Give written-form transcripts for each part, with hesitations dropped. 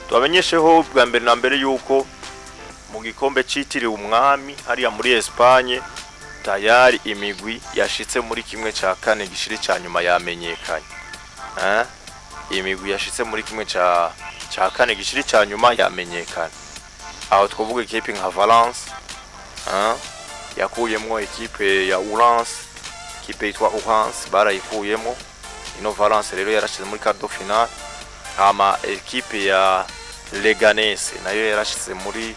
Tubamenyesheho bwa mbere na mbere yuko mu gikombe citiriwe umwami hariya muri Espagne, tayari imigwi yashitse muri kimwe ca kane gishiri ca nyuma yamenyekanye. Imigwi yashitse muri kimwe ca kane gishiri ca nyuma yamenyekanye. Aho twavuga ekipe nka Valence, yakuyemwo ekipe ya Ourense, ekipe yitwa Ourense barayikuyemo. Ino Valence rero yarashize muri quart de finale. Hama ekipe ya Leganes nayo yarashize muri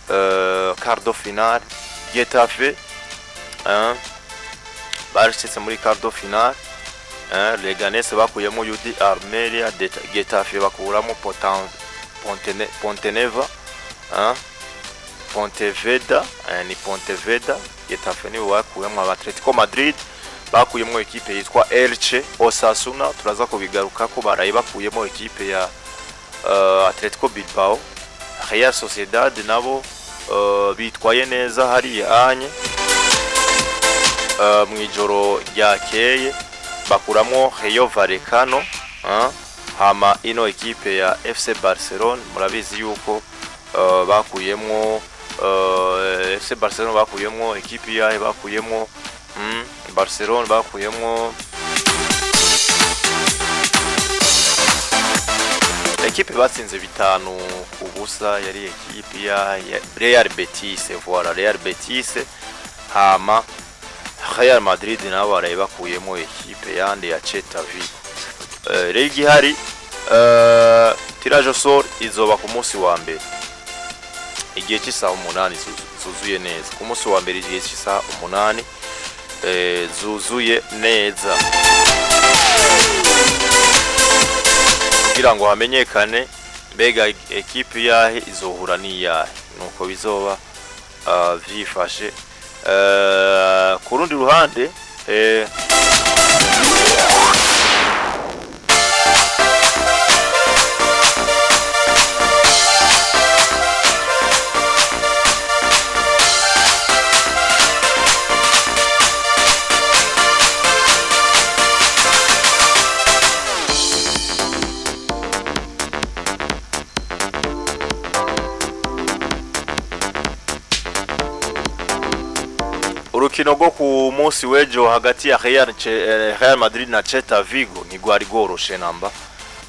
quart de finale. Getafe, barashitse muri quart de finale. Leganes bakuyemo UD Almeria, Getafe bakuramo Ponteneva, Ponteveda, ni Ponteveda. Getafe nibo bakuyemo. Atletico Madrid bakuyemo ekipe yitwa Elche. Osasuna turaza kubigaruka ko baraye bakuyemo ekipe ya Atletico Bilbao. Real Sociedad nabo bitwaye neza hariya anye mu ijoro ryakeye bakuramo Rayo Vallecano. Hama ino ekipe ya FC Barcelone murabizi yuko bakuyemwo FC Barcelone, bakuyemwo ekipe yahe, bakuyemwo Barcelone bakuyemwo ekipe batsinze 5-0, yari ekipe ya Real Betis, voilà, Real Betis. Hama Real Madrid nabo baraye bakuyemo ekipe yandi ya Celta Vigo. Rero igihari, tirage au sort izoba ku munsi wa mbere igihe cy'isaha 8 zuzuye neza. Ku munsi wa mbere igihe cy'isaha 8 zuzuye neza, kugira ngo hamenyekane mbega ekipe yahe izohura n'iyahe, nuko bizoba vyifashe. Ku rundi ruhande, urukino rwo ku munsi w'ejo hagati ya Real Madrid na Celta Vigo ntigwari rworoshe namba.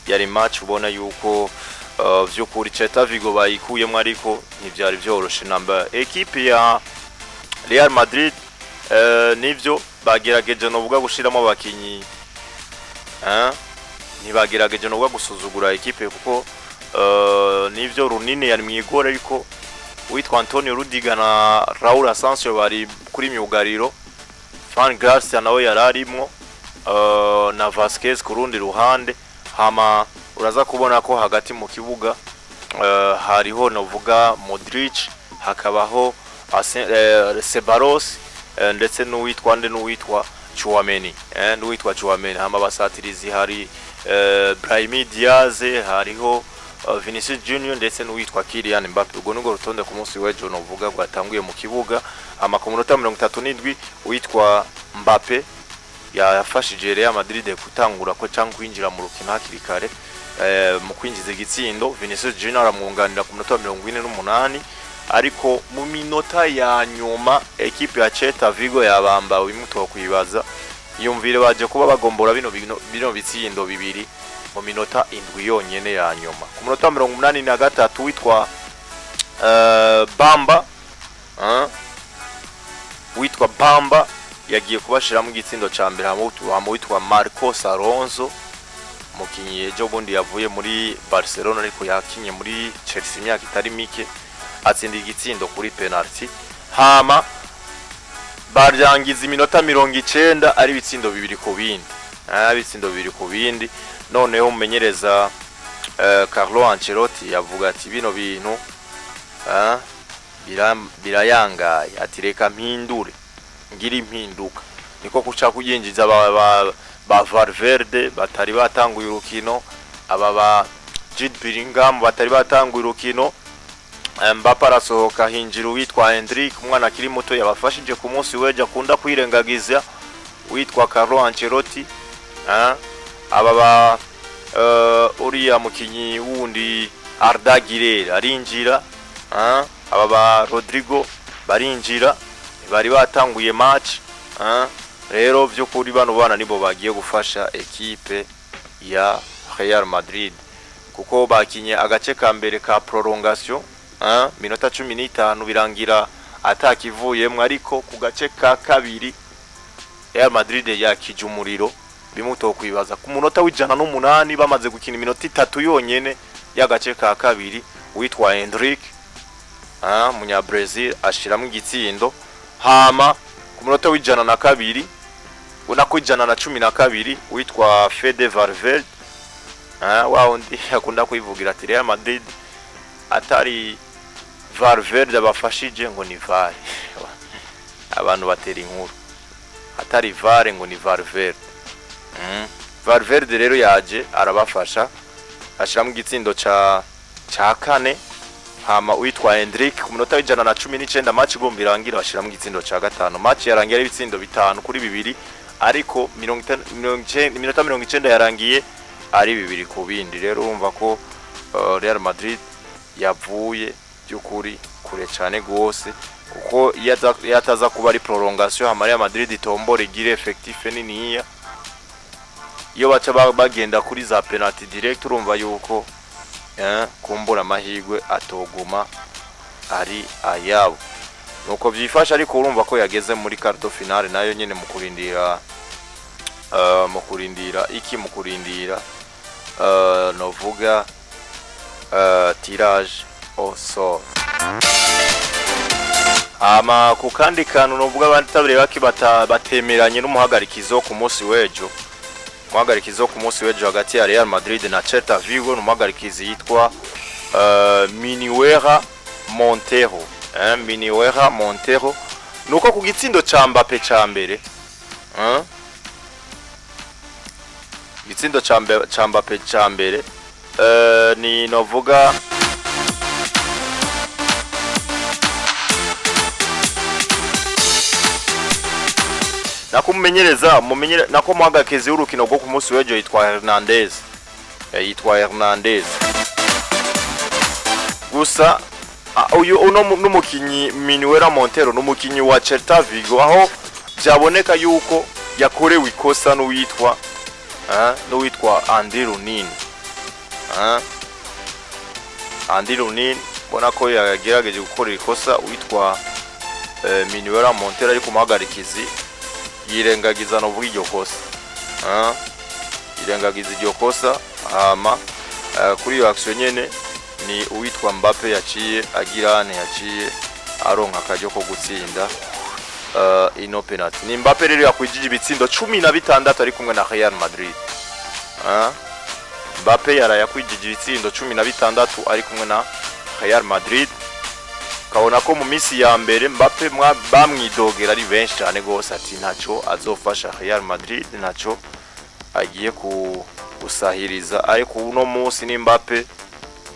Yari match ubona yuko vy'ukuri Celta Vigo bayikuyemo, ariko ntivyari vyoroshe namba. Ekipe ya Real Madrid, nivyo bagerageje novuga gushiramo abakinyi, ntibagerageje novuga gusuzugura ekipe, kuko nivyo Runini yari mwigore, ariko uwitwa Antonio Rudiger na Raul Asensio bari kuri myugariro, Fran Garcia nawe yari arimwo, na Vasquez ku rundi ruhande. Hama uraza kubona ko hagati mu kibuga hariho novuga Modric, hakabaho Ceballos, ndetse n'uwitwa nde, n'uwitwa Tchouameni, n'uwitwa Tchouameni. Hama basatirizi hari Brahim Diaz, hariho Vinicius Junior ndetse n'uwitwa Kylian Mbappe. Ubwo nubwo rutonde ku munsi w'ejo novuga rwatanguye mu kibuga. Hama ku munota 37 uwitwa Mbappe yafashije Real Madrid gutangura ko cyangwa kwinjira mu rukino hakiri kare mu kwinjiza igitsindo. Vinicius Junior aramwunganira ku munota wa 48, ariko mu minota ya nyuma ekipe ya Celta Vigo yabambawe imwe kwibaza yumvire baje kuba bagombora bino bitsindo bibiri mu minota 7 yonyene ya nyuma. Ku munota wa 83 witwa Bamba, witwa Bamba yagiye kubashiramo igitsindo ca mbere. Hama witwa Marcos Alonso, umukinyi ejo bundi yavuye muri Barcelona ariko yakinye muri Chelsea imyaka itari mike, atsinda igitsindo kuri penalty. Hama baryangiza iminota 90 ari ibitsindo 2 ku bindi, ibitsindo 2 ku bindi. Noneho umumenyereza Carlo Ancelotti yavuga ati bino bintu birayangaye, ati reka mpindure, ngira impinduka. Niko kuca kuyinjiza ba Valverde batari batanguye urukino, aba ba Jude Bellingham batari batanguye urukino. Mbappe arasohoka, hinjira uwitwa Endrick, umwana akiri muto yabafashije ku munsi w'ejo akunda kwirengagiza witwa Carlo Ancelotti. Aba ba Uriya mukinyi wundi Arda Güler arinjira, aba ba Rodrigo barinjira, bari batanguye match. Rero vy'ukuri bano bana nibo bagiye gufasha ekipe ya Real Madrid, kuko bakinye agace ka mbere ka prolongation, minota 15, birangira atakivuyemwo. Ariko ku gace ka kabiri Real Madrid yakije umuriro bimwe utokwibaza. Ku munota w'108, bamaze gukina iminota 3 yonyene y'agace ka kabiri, witwa Endrick, munya Brazil, ashiramwo igitsindo. Hama ku munota w'102, unako 112, witwa Fede Valverde, wa wundi akunda kwivugira ati Real Madrid atari Valverde abafashije ngo ni VAR. Abantu batera inkuru, atari VAR ngo ni Valverde. Valverde rero yaje arabafasha, ashiramo igitsindo ca kane. Hama uwitwa Endrick ku munota w'119, match igomba irangira, bashiramo igitsindo ca gatanu. Match yarangiye ari ibitsindo 5-2, ariko 50, 90, iminota 90 yarangiye ari 2 ku bindi. Rero urumva ko Real Madrid yavuye by'ukuri kure cyane gose, kuko iyo ataza kuba ari prolongation, hama Real Madrid itombora, igire effectif niniya, iyo baca bagenda kuri za penalty direct, urumva yuko kumbura amahirwe atoguma ari ayabo. Nuko vyifasha, ariko urumva ko yageze muri quart de finale nayo nyene mu kurindira iki, mu kurindira novuga tirage au sort. Ama ku kandi kantu novuga, abatabire baki batemeranye n'umuhagarikizo ku munsi w'ejo. Umuhagarikizi wo ku munsi w'ejo hagati ya Real Madrid na Celta Vigo ni umuhagarikizi yitwa Miniwera Montero, Miniwera Montero. Nuko ku gitsindo ca Mbappe ca mbere, igitsindo ca Mbappe ca mbere, ni novuga nako umumenyereza mumenyere, nako muhagarikizi w'urukino rwo ku munsi w'ejo yitwa Hernandez, yitwa Hernandez. Gusa uyu uno n'umukinyi Minuera Montero n'umukinyi wa Celta Vigo, aho byaboneka yuko yakorewe ikosa n'uwitwa Andy Lunin. Andy Lunin mbona ko yagerageje gukora ikosa uwitwa Minuera Montero, ariko umuhagarikizi yirengagiza novuga iryo kosa, yirengagiza iryo kosa. Hama kuri iyo action nyene ni uwitwa Mbappe yaciye agirane, yaciye aronka akaryo ko gutsinda ino penalty. Ni Mbappe rero yakwijije ibitsindo 16 ari kumwe na Real Madrid. Mbappe yaraye yakwijije ibitsindo 16 ari kumwe na Real Madrid. Kabona ko mu minsi ya mbere Mbappe bamwidogera ari benshi cyane gose, ati ntaco azofasha Real Madrid, ntaco agiye gusahiriza, ariko uno munsi ni Mbappe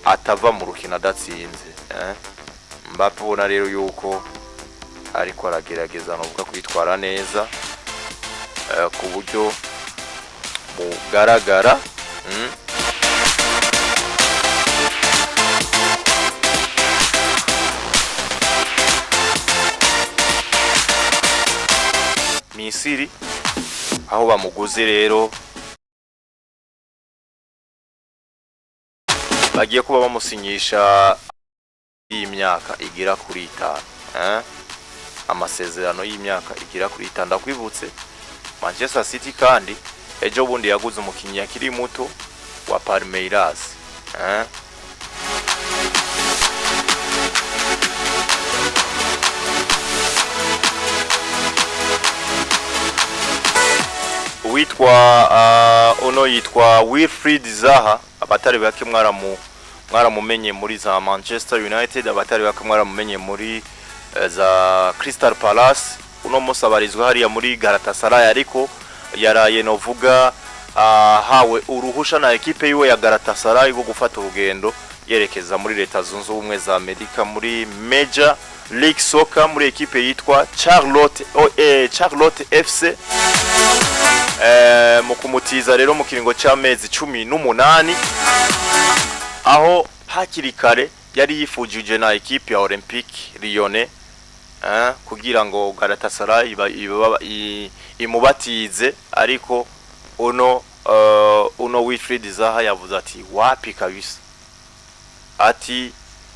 atava mu rukino adatsinze. Mbappe ubona rero yuko ariko aragerageza novuga kwitwara neza ku buryo bugaragara. Misiri aho bamuguze rero, bagiye kuba bamusinyisha y'imyaka igera kuri 5, Amasezerano y'imyaka igera kuri 5. Ndakwibutse, Manchester City kandi ejo bundi yaguze umukinnyi akiri muto wa Palmeiras, Uwitwa uno yitwa Wilfried Zaha, abatari bake mwaramumenye muri za Manchester United, abatari bake mwaramumenye muri za Crystal Palace. Uno munsi abarizwa hariya muri Galatasaray, ariko yaraye novuga ahawe uruhusha na ekipe yiwe ya Galatasaray rwo gufata urugendo yerekeza muri Leta Zunze Ubumwe za Amerika muri Major League Soccer muri ekipe yitwa Charlotte FC, mu kumutiza rero mu kiringo c'amezi 18, aho hakiri kare yari yifujije na ekipe ya Olympique Lyonnais, kugira ngo Galatasaray imubatize, ariko uno Wilfried Zaha yavuze ati wapi kabisa, ati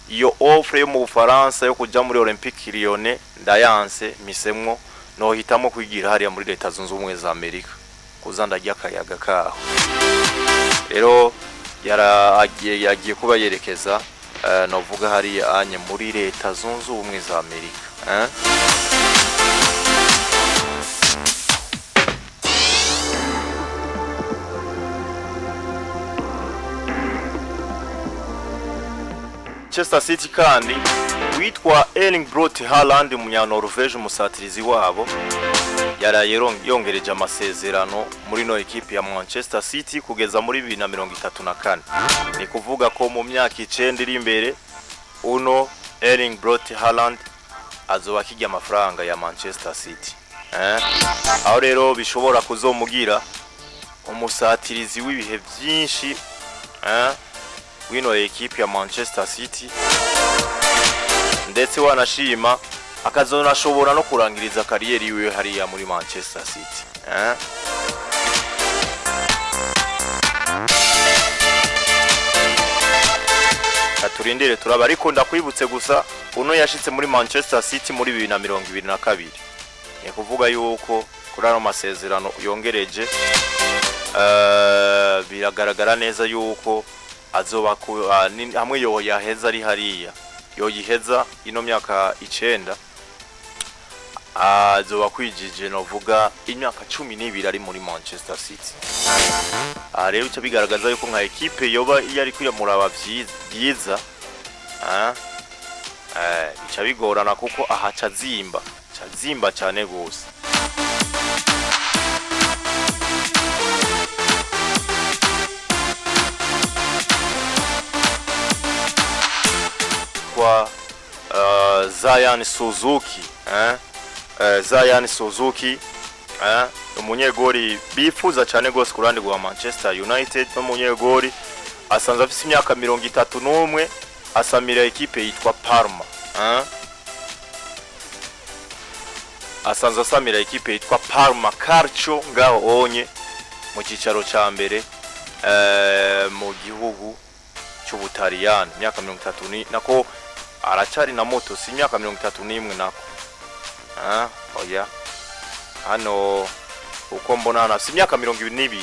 iyo offre yo mu Bufaransa yo kuja muri Olympique Lyonnais ndayanse, misemwo nohitamo kwigira hariya muri Leta Zunze Ubumwe za Amerika kuza ndarya akayaga kaho. Rero yaragiye, yagiye kuba yerekeza, novuga hariya anye muri Leta Zunze Ubumwe za Amerika. Manchester City kandi witwa Erling Braut Haaland, umunya-Norvège, umusatirizi wabo, yaraye yongereje amasezerano muri no ekipe ya Manchester City kugeza muri 2034. Ni kuvuga ko mu myaka 9 iri imbere uno Erling Braut Haaland azoba akirya amafaranga ya Manchester City. Aho rero bishobora kuzomugira umusatirizi w'ibihe byinshi wino ekipe ya Manchester City, ndetse wanashima akazonashobora no kurangiriza carrière yiwe hariya muri Manchester City. Katurindire turaba, ariko ndakwibutse gusa uno yashitse muri Manchester City muri 2022. Ni kuvuga yuko kuri ano masezerano yongereje, biragaragara neza yuko azoba hamwe yo yaheza ari hariya, yoyiheza ino myaka 9, azoba kwijije novuga imyaka 12 ari muri Manchester City. Aha rero bica bigaragaza yuko nka ekipe yoba iyo ari kwiyamuraba byiza, bica bigorana kuko aha cazimba cazimba cyane gose. Kwa Zion Suzuki, Zion Suzuki, umunyegori bifuza cyane gose ku ruhande rwa Manchester United, n'umunyegori asanzwe afise imyaka 31, asamira ekipe yitwa Parma. Asanzwe asamira ekipe yitwa Parma Calcio ngaho onye mu cicaro ca mbere, mu gihugu cy'Ubutaliyani. Imyaka 30 ni nako aracari na moto, si imyaka 31 nako, oya, hano uko mbona hano afise imyaka 22.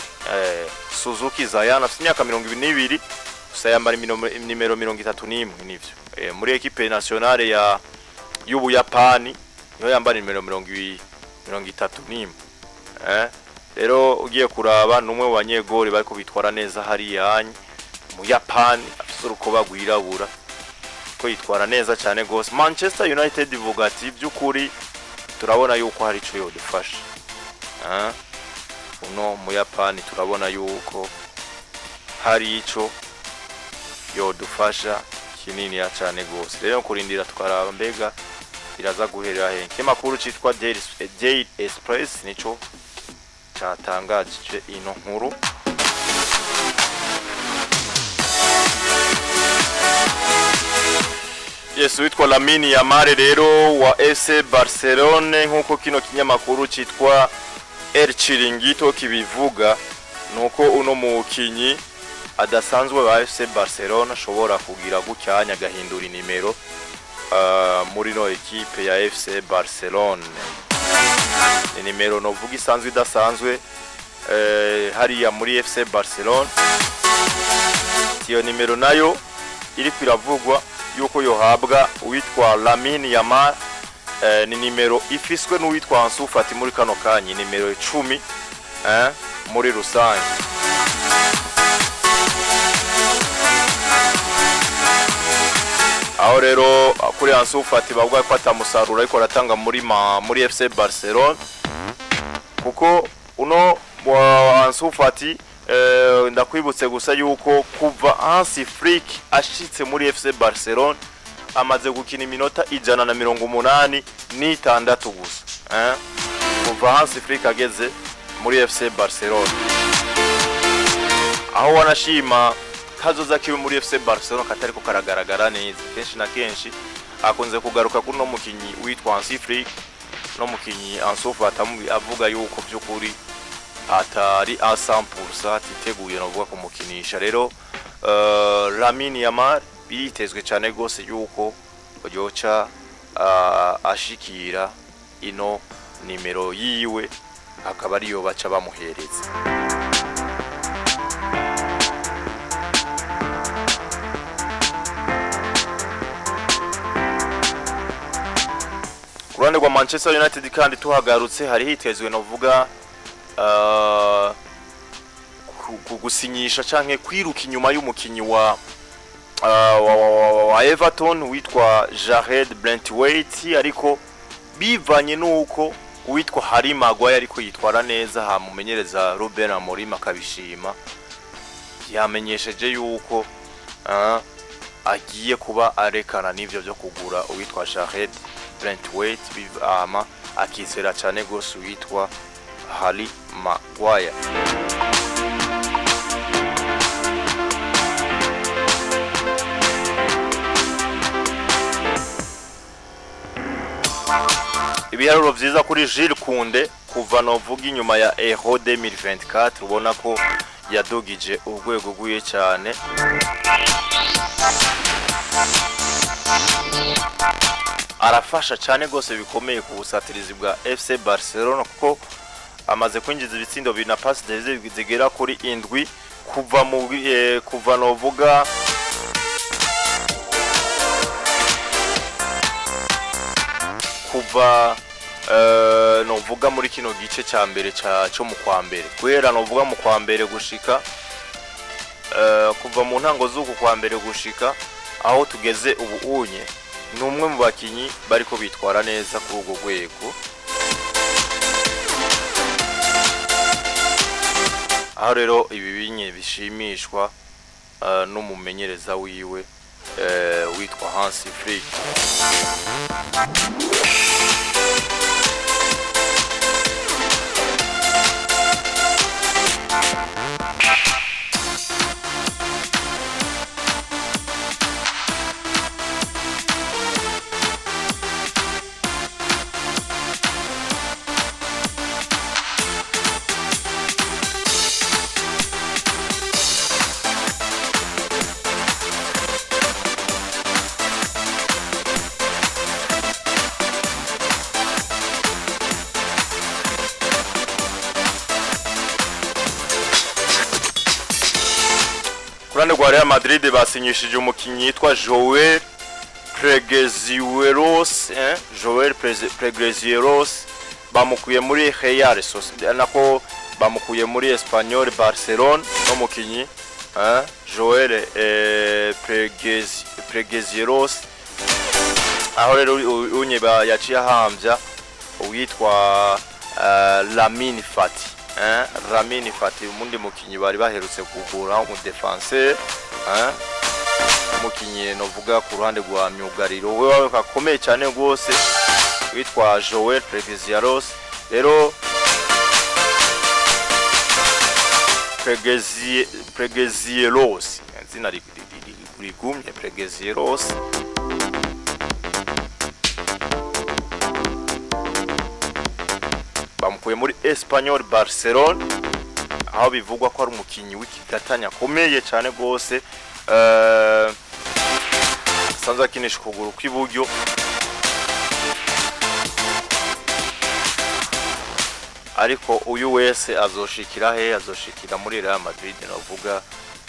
Suzuki Zayan afise imyaka 22 gusa, yambara nimero 31, nivyo. Muri ekipe nationale ya y'Ubuyapani niho yambara nimero 31. Rero ugiye kuraba numwe mu banyegori bariko bitwara neza hariya mu Yapani, afise urukoba rwirabura ko yitwara neza cyane gose. Manchester United ivuga ati by'ukuri turabona yuko hari ico yodufasha. Uno Muyapani turabona yuko hari ico yodufasha kinini ya cyane gose. Rero kurindira tukaraba mbega biraza guherera he. Ikinyamakuru citwa Daily Express nico catangaje ino nkuru. Yes, witwa Lamine Yamal rero wa FC Barcelone, nkuko kino kinyamakuru citwa El Chiringuito kibivuga, nuko uno mukinyi adasanzwe wa FC Barcelona ashobora kugira gucyanya agahindura inimero muri no ekipe ya FC Barcelone. Ni nimero novuga isanzwe idasanzwe, hariya muri FC Barcelone. Iyo nimero nayo iriko iravugwa yuko yohabwa uwitwa Lamine Yamal, ni nimero ifiswe n'uwitwa Ansu Fati muri kano kanya, nimero 10, muri rusange. Aho rero kuri Ansu Fati bavuga ko atamusaruro ariko aratanga muri FC Barcelona, kuko uno wa Ansu Fati, ndakwibutse gusa yuko kuva Hansi Flick ashitse muri FC Barcelona Amaze gukina iminota 186 gusa, eh? Kuva Hansi Flick ageze muri FC Barcelona, aho wanashima kazoza kiwe muri FC Barcelona katariko karagaragara neza. Kenshi na kenshi akunze kugaruka kuri no mukinyi witwa Hansi Flick, no mukinyi Ansu Fati, avuga yuko by'ukuri atari a 100%, atiteguye novuga kumukinisha. Rero Lamine Yamal biritezwe cyane rwose yuko yoca ashikira ino nimero yiwe, akaba ariyo baca bamuhereza. Ku ruhande rwa Manchester United kandi tuhagarutse, hari hitezwe novuga gusinyisha canke kwiruka inyuma y'umukinyi wa Everton witwa Jarrad Branthwaite, ariko bivanye nuko uwitwa Harry Maguire ariko yitwara neza, hamumenyereza Ruben Amorim akabishima, yamenyesheje yuko agiye kuba arekana n'ivyo byo kugura uwitwa Jarrad Branthwaite, hama akizera cyane gose uwitwa Harry Maguire. Ibiharuro vyiza kuri Jules Koundé kuva novuga inyuma ya Euro 2024, ubona ko yadugije urwego rwiye cyane. Arafasha cyane rwose bikomeye ku busatirizi bwa FC Barcelona, kuko amaze kwinjiza ibitsindo bibiri na passe décisive zigera kuri indwi kuva novuga kuva novuga muri kino gice ca mbere ca cyo mu kwa mbere, guhera novuga mu kwa mbere gushika kuva mu ntango z'uku kwa mbere gushika aho tugeze ubu unye, ni umwe mu bakinyi bariko bitwara neza kuri urwo rwego, aho rero ibi binye bishimishwa n'umumenyereza wiwe witwa Hansi Flick. Ku ruhande rwa Real Madrid basinyishije umukinnyi yitwa Joel Pleguezuelos, eh? Joel Pleguezuelos bamukuye muri Real Sociedad, nako bamukuye muri Espanyol Barcelone, n'umukinyi Joel Pleguezuelos, aho rero unye yaciye ahambya uwitwa Lamine Fati, Lamine Fati, umundi mukinyi bari baherutse kugura, umudefenseur, umukinyi novuga ku ruhande rwa myugariro we kakomeye cyane rwose witwa Joel Pleguezuelos. Rero Pleguezuelos, izina rigumye, Pleguezuelos, bamukuye muri Espanyol Barcelone, aho bivugwa ko ari umukinyi w'ikigatanya akomeye cyane rwose, asanzwe akinisha ukuguru kw'iburyo. Ariko uyu wese azoshikira he? Azoshikira muri Real Madrid navuga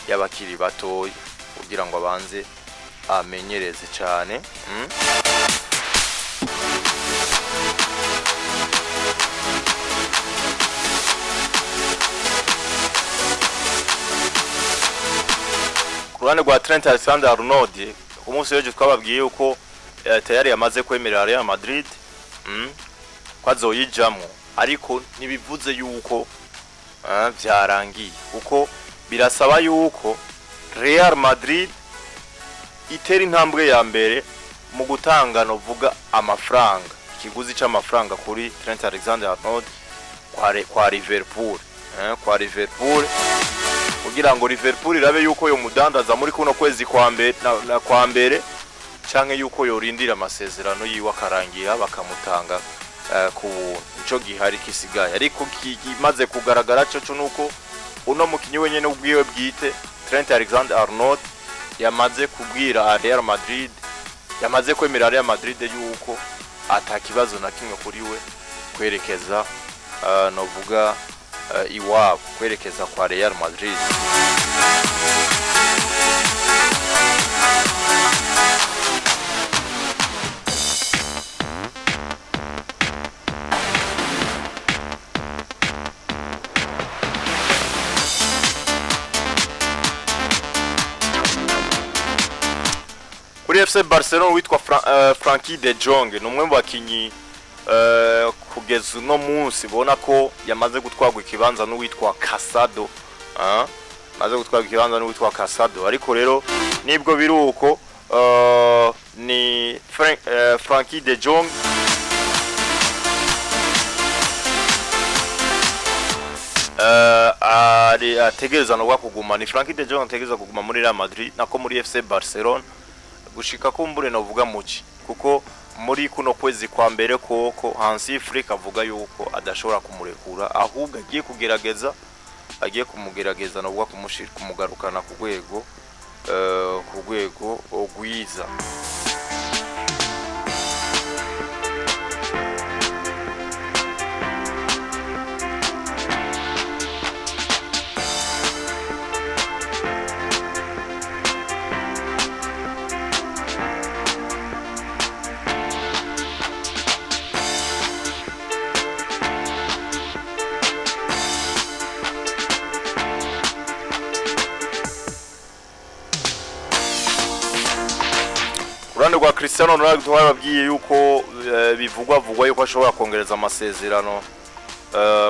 y'abakiri batoya, kugira ngo abanze amenyereze cyane. Ku ruhande rwa Trent Alexander-Arnold, ku munsi w'ejo twababwiye yuko tayari yamaze kwemerera Real Madrid ko azoyijamwo, ariko ntibivuze yuko vyarangiye, kuko birasaba yuko Real Madrid itera intambwe ya mbere. Mu gutanga, novuga, amafaranga, ikiguzi c'amafaranga kuri Trent Alexander-Arnold kwa Liverpool, kwa Liverpool, kugira ngo Liverpool irabe yuko yo mudandaza muri kuno kwezi kwa mbere na kwa mbere, canke yuko yorindira amasezerano yiwe akarangira bakamutanga ku buntu. Ico gihari kisigaye ariko kimaze kugaragara co nuko uno mukinyi wenyene ubwiwe bwite Trent Alexander-Arnold yamaze kubwira Real Madrid, yamaze kwemera Real Madrid yuko ata kibazo na kimwe kuri we kwerekeza, novuga, iwabo, kwerekeza kwa Real Madrid. Kuri FC Barcelona, witwa Frenkie de Jong ni umwe mu bakinyi kugeza uno munsi bona ko yamaze gutwarwa ikibanza n'uwitwa Casado, maze gutwarwa ikibanza n'uwitwa Casado. Ariko rero nibwo biri uko, ni Frenkie de Jong ari ategereza no kuguma, ni Frenkie de Jong ategereza kuguma muri Real Madrid, nako muri FC Barcelona, gushika kumbure novuga muki, kuko muri kuno kwezi kwa mbere koko Hansi Flick avuga yuko adashobora kumurekura, ahubwo agiye kugerageza, agiye kumugerageza, novuga kumushira, kumugarukana ku rwego rwiza. Ku ruhande rwa Cristiano Ronaldo, twababwiye yuko bivugwa vugwa yuko ashobora kongereza amasezerano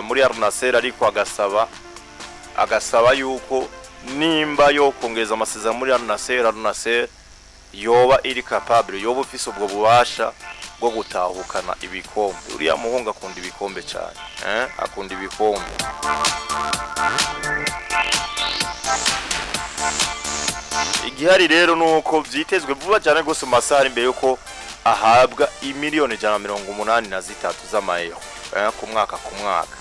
muri Al Nassr, ariko agasaba yuko nimba yo kongereza amasezerano muri Al Nassr, Al Nassr yoba iri capable, yoba ufise ubwo bubasha bwo gutahukana ibikombe. Uriya muhungu akunda ibikombe cyane, akunda ibikombe. Igihari rero nuko vyitezwe vuba cyane gose mu masaha ari imbere yuko ahabwa imiliyoni 183 z'amayero ku mwaka ku mwaka.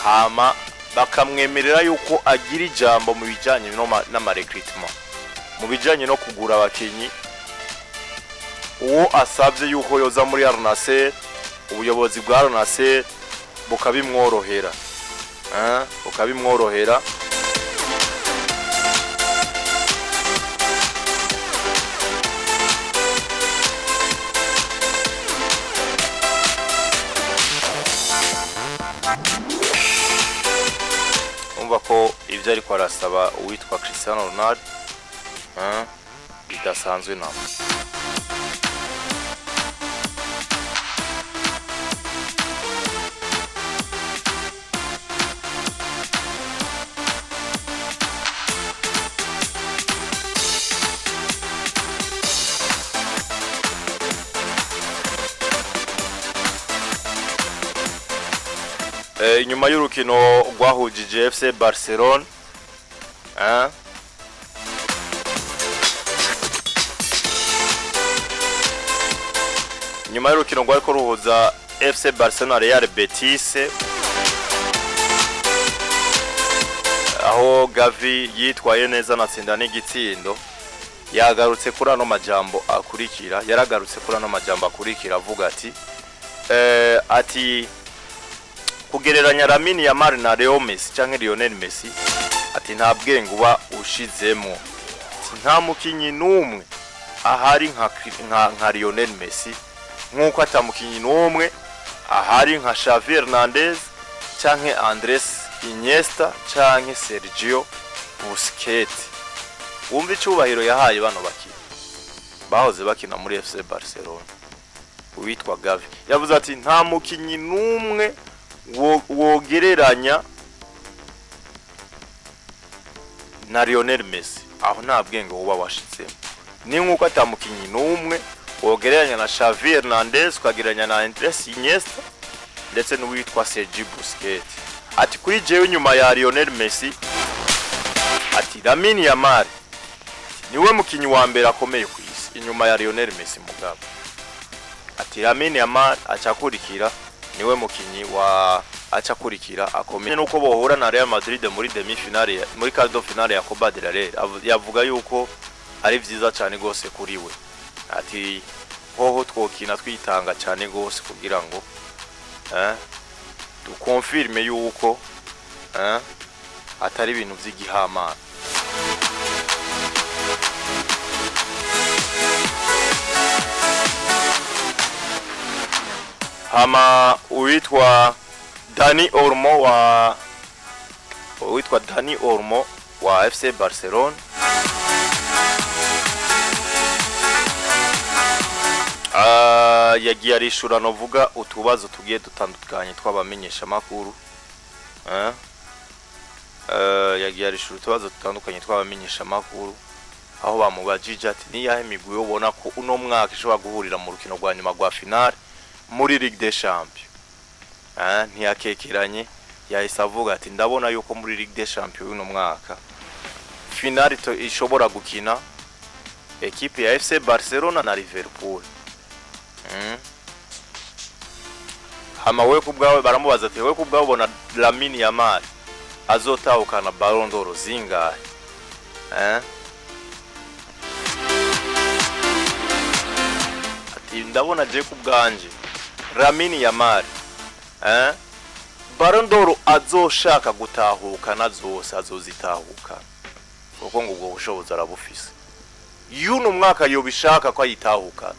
Hama bakamwemerera yuko agira ijambo mu bijanye n'ama recrutement, mu bijanye no kugura abakinyi. Uwo asabye yuko yoza muri Al Nassr, ubuyobozi bwa Al Nassr bukabimworohera, bukabimworohera. Umva ko ibyo ariko arasaba uwitwa Cristiano Ronaldo bidasanzwe nabo. Inyuma y'urukino rwahujije FC Barcelona, inyuma y'urukino rwariko ruhuza FC Barcelona Real Betis, aho Gavi yitwaye neza anatsinda n'igitsindo, yagarutse kuri ano majambo akurikira, yaragarutse kuri ano majambo akurikira avuga ati kugereranya Lamine Yamal na Leo Messi canke Lionel Messi, ati nta bwenge uba ushizemo, ati nta mukinyi n'umwe ahari nka Lionel Messi, nk'uko ata mukinyi n'umwe ahari nka Xavi Hernandez canke Andres Iniesta canke Sergio Busquets. Wumva icubahiro yahaye bano bakinyi bahoze bakina muri FC Barcelona. Uwitwa Gavi yavuze ati nta mukinyi n'umwe wogereranya Na Lionel Messi aho nta bwenge woba washitsemo. Ni nk'uko atamukinyi n'umwe wogereranya na Xavi Hernandez, ukagereranya na Andres Iniesta ndetse n'uwitwa Sergi Busquets. Ati kuri jewe, nyuma ya Lionel Messi, ati Lamine Yamal niwe mukinyi wa mbere akomeye ku isi inyuma ya Lionel Messi. Mugabo ati Lamine Yamal acakurikira, niwe mukinyi wa acakurikira akomeye. Nuko bohura na Real Madrid muri demi finale, muri quart de finale ya Copa del Rey, yavuga yuko ari vyiza cyane gose kuri we. Ati hoho twokina twitanga cyane gose kugira ngo dukonfirme yuko atari ibintu vy'igihamana. Hama uwitwa Dani Olmo wa FC Barcelona yagiye arishura novuga utubazo tugiye dutandukanye tw'abamenyesha makuru. Yagiye arishura utubazo dutandukanye tw'abamenyesha makuru, aho bamubajije ati niyahe migwi ubona ko uno mwaka ishobora guhurira mu rukino rwa nyuma rwa finale muri Ligue des Champions? Ntiyakekeranye, yahise avuga ati ndabona yuko muri Ligue des Champions uno mwaka finale ishobora gukina ekipe ya FC Barcelona na Liverpool. Hama we kubwawe, baramubaza ati we kubwawe ubona Lamine Yamal azotahukana Ballon d'Or zingahe? Ati ndabona je kubwanje Lamine Yamal Ballon d'Or azoshaka gutahukana zose azozitahukana, kuko ngo ubwo bushobozi arabufise. Y'uno mwaka yobishaka ko ayitahukana,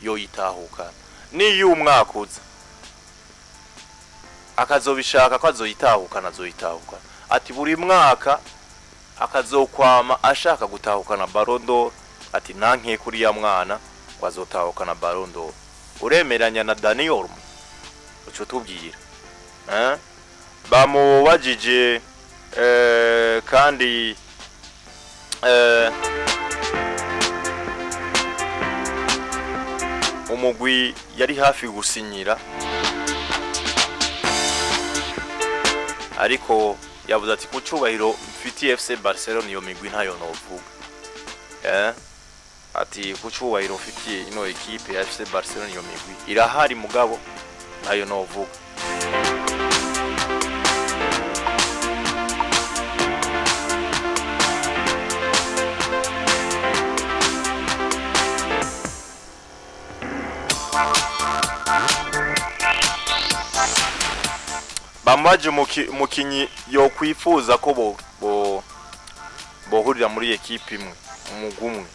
yoyitahukana. Niyo umwaka uza akazobishaka ko azoyitahukana, azoyitahukana. Ati buri mwaka akazokwama ashaka gutahukana Ballon d'Or. Ati nanke kuri ya mwana ngo azotahukana Ballon d'Or. Uremeranya na Dani Olmo? Uco tubwira. Bamubajije kandi umugwi yari hafi gusinyira, ariko yavuze ati ku cyubahiro mfitiye FC Barcelona iyo migwi ntayo novuga. Ati ku cyubahiro mfitiye ino ekipe ya FC Barcelona, iyo migwi irahari mugabo ntayo novuga. Bamubaje umukinyi yokwifuza ko bo bohurira muri ekipe imwe, umugwi umwe.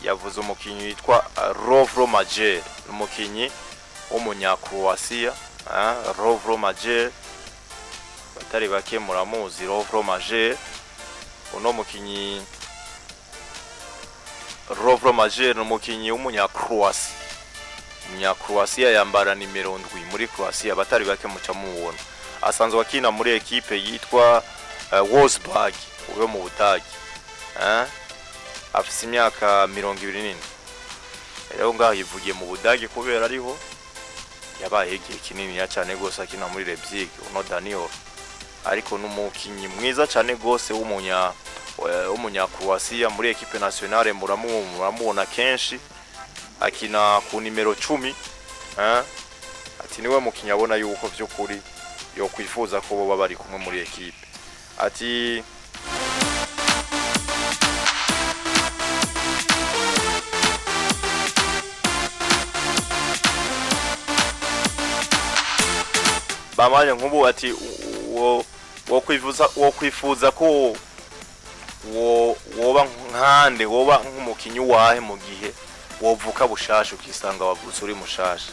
Yavuze umukinyi witwa Lovro Majer, umukinyi w'umunyakroatia. Lovro Majer, batari bake muramuzi Lovro Majer. Uno mukinyi Lovro Majer ni umukinyi w'umunyakroatia, umunyakroatia yambara nimero 7 muri Croatia, batari bake muca mubona. Asanzwe akina muri ekipe yitwa Wolfsburg yo mu Budagi. Afise imyaka 27. Rero ngaho yivugiye mu Budagi kubera ariho yabaye igihe kinini ya cyane gose akina muri Leipzig uno Daniel, ariko n'umukinyi mwiza cyane gose w'umunya Croatia. Muri equipe nationale muramubona kenshi akina ku nimero 10. Ati niwe mukinyi abona yuko vy'ukuri yo kwifuza ko boba bari kumwe muri ekipe. Ati bamanye nk'ubu, ati wo kwifuza ko wo woba nkande, woba nk'umukinyi wahe mu gihe wovuka bushasha ukisanga wavutse uri mushasha?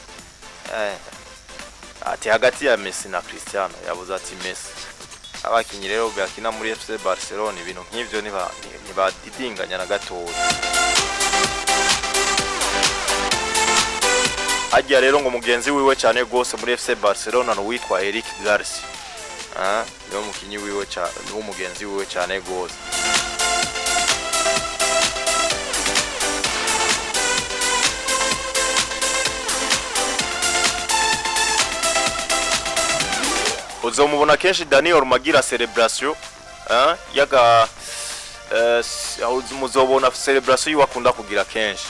Ati hagati ya Messi na Cristiano, yavuze ati Messi. Abakinyi rero bakina muri FC Barcelona ibintu nk'ivyo ntibadidinganya na gatoya. Harya rero ngo mugenzi wiwe cyane gose muri FC Barcelona ni uwitwa Eric Garcia. Niwe mukinyi wiwe niwe mugenzi wiwe cyane gose. Uzomubona kenshi Dani Olmo agira celebration, yaga muzobona celebration yiwe akunda kugira kenshi,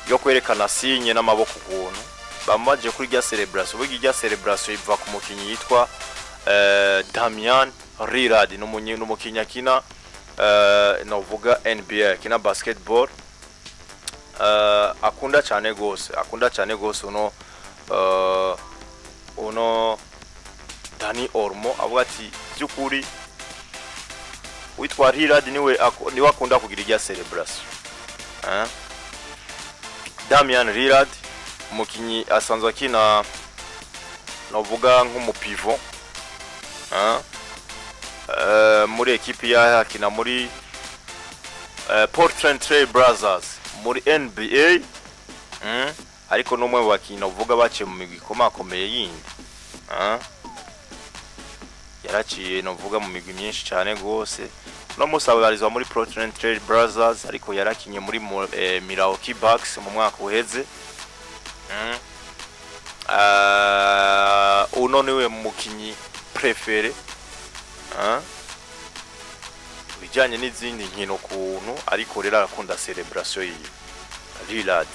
yo kwerekana signe n'amaboko ukuntu bamaje kuri rya celebration. Burya irya celebration iva ku mukinyi yitwa Damian Lillard, n'umukinyi akina novuga NBA, akina basketball, akunda cyane gose, akunda cyane gose uno Dani Olmo. Avuga ati by'ukuri witwa Lillard niwe akunda kugira irya celebration. Damian Lillard, umukinyi asanzwe akina novuga nk'umu pivot, muri ekipi yahe, akina muri Portland Trail Blazers muri NBA, ariko n'umwe mu bakinyi novuga baciye mu migwi ikomakomeye yindi. Yaraciye novuga mu migwi myinshi cyane gose. No munsi abarizwa muri Portland Trail Blazers, ariko yarakinye muri Milwaukee Bucks mu mwaka uheze. Uno niwe mukinyi préféré bijyanye n'izindi nkino kuntu, ariko rero arakunda celebration yiwe Lillard,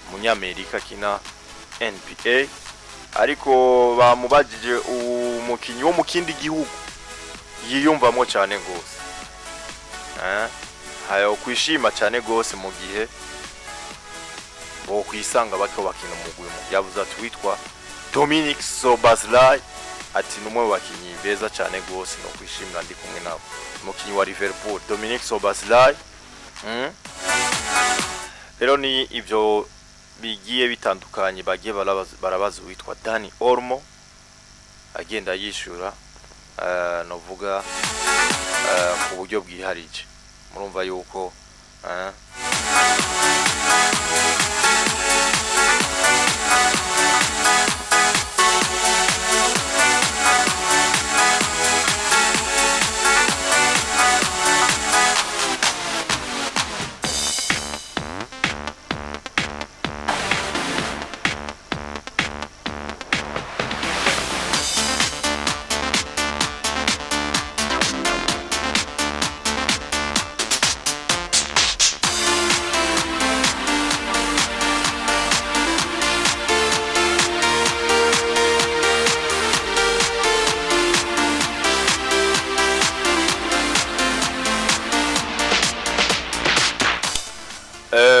umunyamerika akina NBA. Ariko bamubajije umukinyi wo mu kindi gihugu yiyumvamo cyane gose, hayo kwishima cyane gose mu gihe bo kwisanga bako bakina umugwi mu, yavuze ati witwa Dominic Szoboszlai, ati numwe mu bakinyi beza cyane gose no kwishimira ndi kumwe nabo, umukinyi wa Liverpool Dominic Szoboszlai. Rero ni ivyo bigiye bitandukanye bagiye barabaza uwitwa Dani Olmo, agenda yishura novuga ku buryo bwiharije. Murumva yuko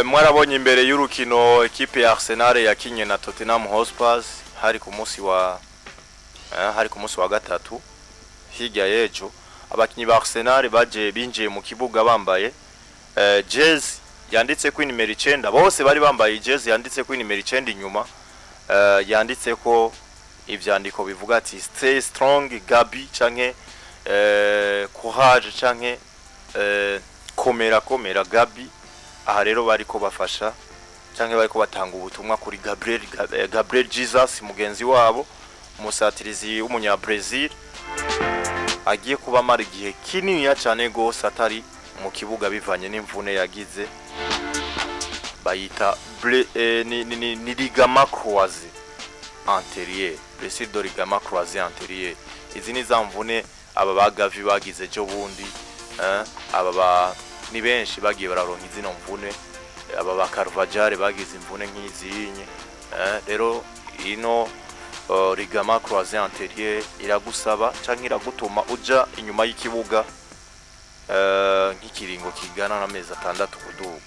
mwarabonye imbere y'urukino ekipe ya Arsenal yakinye na Tottenham Hotspur, hari ku munsi wa gatatu hirya y'ejo, abakinyi ba Arsenal baje binjiye mu kibuga bambaye jezi yanditse ko inimero 9. Bose bari bambaye jezi yanditse ko inimero 9, inyuma yanditse ko ivyandiko bivuga ati "Stay strong Gabi" canke "Courage" canke "Komera, komera Gabi". Aha rero bariko bafasha canke bariko batanga ubutumwa kuri Gabriel Jesus, mugenzi wabo umusatirizi w'umunya Brazil agiye kuba amara igihe kininiya cyane gose atari mu kibuga bivanye n'imvune yagize, bayita ni ligament croisé antérieur, blessure de ligament croisé antérieur. Izi ni za mvune aba ba Gavi bagize ejo bundi, aba ba ni benshi bagiye bararonka izino mvune, aba ba Carvajal bagize imvune nk'izinye. Rero ino ligament croisé antérieur iragusaba canke iragutuma uja inyuma y'ikibuga nk'ikiringo kigana n'amezi 6 kuduga.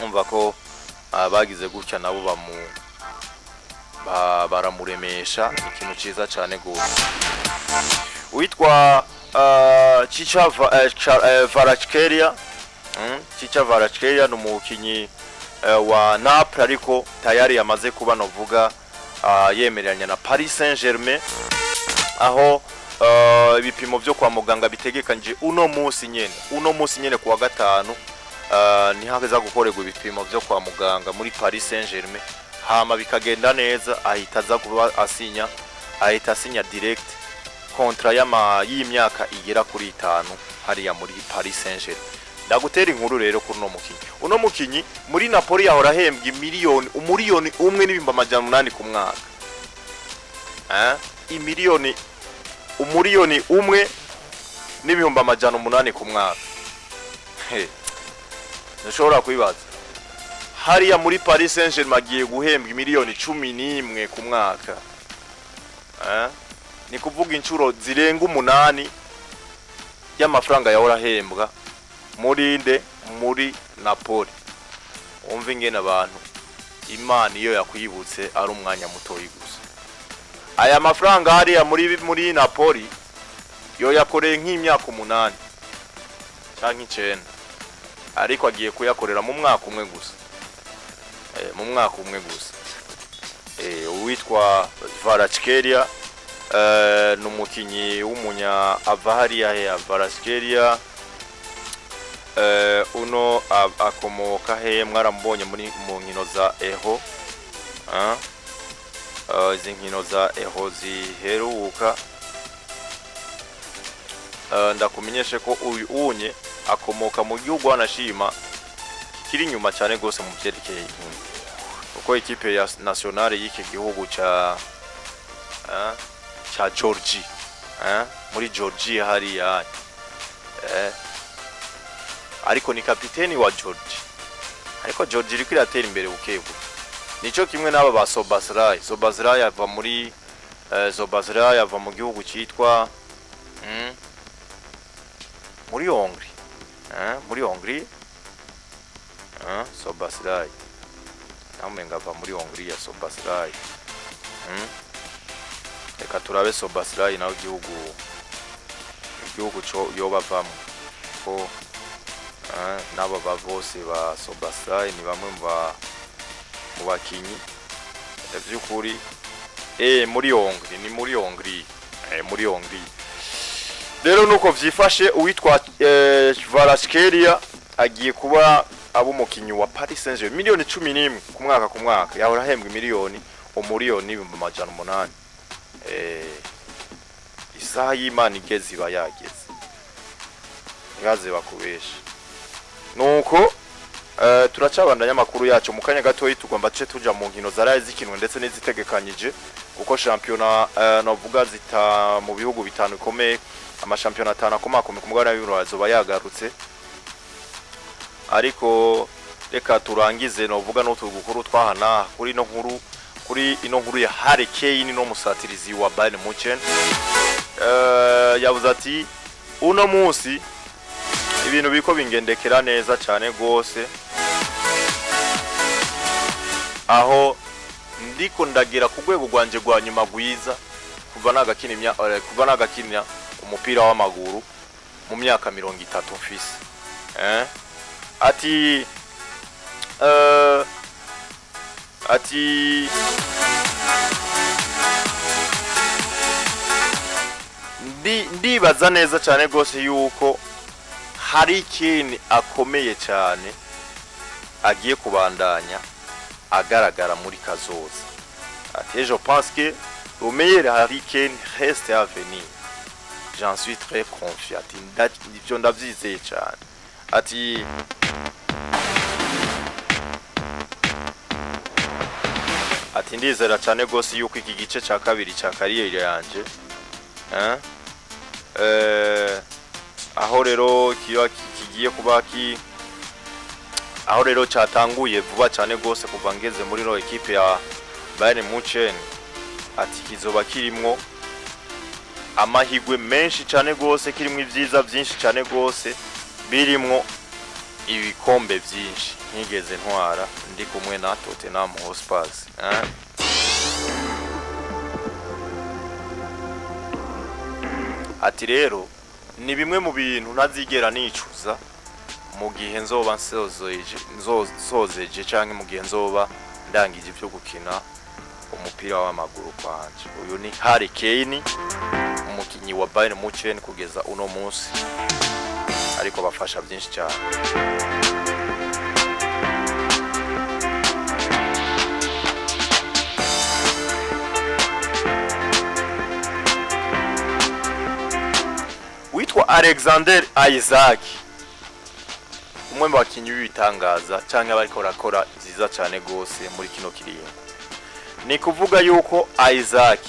Umva ko abagize gutya nabo baramuremesha ikintu ciza cane gose. Witwa Chicha Kvaratskhelia, Chicha Kvaratskhelia ni umukinyi wa Naples, ariko tayari yamaze kuba novuga yemeranya na Paris Saint-Germain, aho ibipimo vyo kwa muganga bitegekanyije uno munsi nyene kuwa gatanu, niho haza gukorerwa ibipimo vyo kwa muganga muri Paris Saint-Germain. Hama bikagenda neza, ahita aza kuba asinya, ahita asinya direct contrat y'imyaka igera kuri 5 hariya muri Paris Saint-Germain. Ndagutera inkuru rero kuri uno mukinyi. Uno mukinyi muri Napoli yahora ahembwa imiliyoni 1,800,000 ku mwaka. Imiliyoni 1,800,000 ku mwaka. He. Ntushobora kwibaza. Hariya muri Paris Saint-Germain agiye guhembwa 11 miliyoni ku mwaka. Ni kuvuga inshuro zirenga 8 y'amafaranga yahora ahembwa muri nde? Muri Napoli. Umva ingene abantu Imana iyo yakwibutse ari umwanya mutoyi gusa. Aya mafaranga hariya muri Napoli yo yakoreye nk'imyaka 8 canke 9, ariko agiye kuyakorera mu mwaka umwe gusa. Mu mwaka umwe gusa. Uwitwa Kvaratskhelia ni umukinyi w'umunya ava hariya he? Kvaratskhelia uno akomoka he? Mwaramubonye muri mu nkino za Eho, izi nkino za Eho ziheruka. Ndakumenyeshe ko uyu unye akomoka mu gihugu wanashima kiri inyuma cyane gose mu vyerekeye inkino, kuko ikipe ya nationale y'iki gihugu ca Georgie, muri Georgie hariya, ariko ni kapiteni wa Georgie. Ariko Georgie iriko iratera imbere buke buke, nico kimwe n'aba ba Szoboszlai. Szoboszlai ava muri Szoboszlai ava mu gihugu cyitwa muri Hongrie, muri Hongrie. Szoboszlai namwe ava muri Hongrie ya Szoboszlai. Reka turabe Szoboszlai nawe igihugu co yoba avamwo, ko n'aba ba bose ba Szoboszlai ni bamwe mu bakinyi vy'ukuri. Muri Hongrie, ni muri Hongrie, muri Hongrie. Rero nuko vyifashe, uwitwa Kvaratskhelia agiye kuba abo umukinyi wa Paris Saint-Germain, 11 miliyoni ku mwaka. Ku mwaka yahora ahembwa 1,800,000. Isaha y'Imana igeze iba yageze, ntibaze bakubeshe. Nuko turacabandanya amakuru yacu mu kanya gatoyi. Tugomba tuce tuja mu nkino zaraye zikinwe ndetse n'izitegekanyije, kuko shampiyona novuga zita mu bihugu bitanu bikomeye, amashampiyona atanu akomakomeye ku mugabane w'Iburayi azoba yagarutse. Ariko reka turangize novuga n'utu gukuru twahana kuri ino nkuru ya Harry Kane no musatirizi wa Bayern Munchen. Yavuze ati uno munsi ibintu biko bingendekera neza cyane gose, aho ndiko ndagira ku rwego rwanje rwa nyuma rwiza kuva nagakina umupira w'amaguru mu myaka 30 mfise. Ati ndibaza neza cyane rwose yuko hari ikintu akomeye cyane agiye kubandanya agaragara muri kazoza. Ati je pense que le meilleur Harry Kane reste à venir, j'en suis très confiant. Ati ivyo ndavyizeye cyane. Ati ndizera cyane rwose yuko iki gice cya kabiri cya carrière yanje, aho rero kiba kigiye kuba ki aho rero cyatanguye vuba cyane rwose kuva ngeze muri no equipe ya Bayern Munchen, ati kizoba kirimwo amahigwe menshi cyane rwose, kirimwo ibyiza byinshi cyane rwose, birimwo ibikombe byinshi ntigeze ntwara ndi kumwe na Tottenham Hotspur. Ati rero ni bimwe mu bintu ntazigera nicuza mu gihe nzoba nsozeje canke mu gihe nzoba ndangije ibyo gukina umupira w'amaguru kwanje. Uyu ni Harry Kane, umukinyi wa Bayern Munchen kugeza uno munsi, ariko bafasha byinshi cyane. Uwitwa Alexander Isak, umwe mu bakinyi b'ibitangaza canke bariko barakora vyiza cane gose muri kino kiringo. Ni kuvuga yuko Isak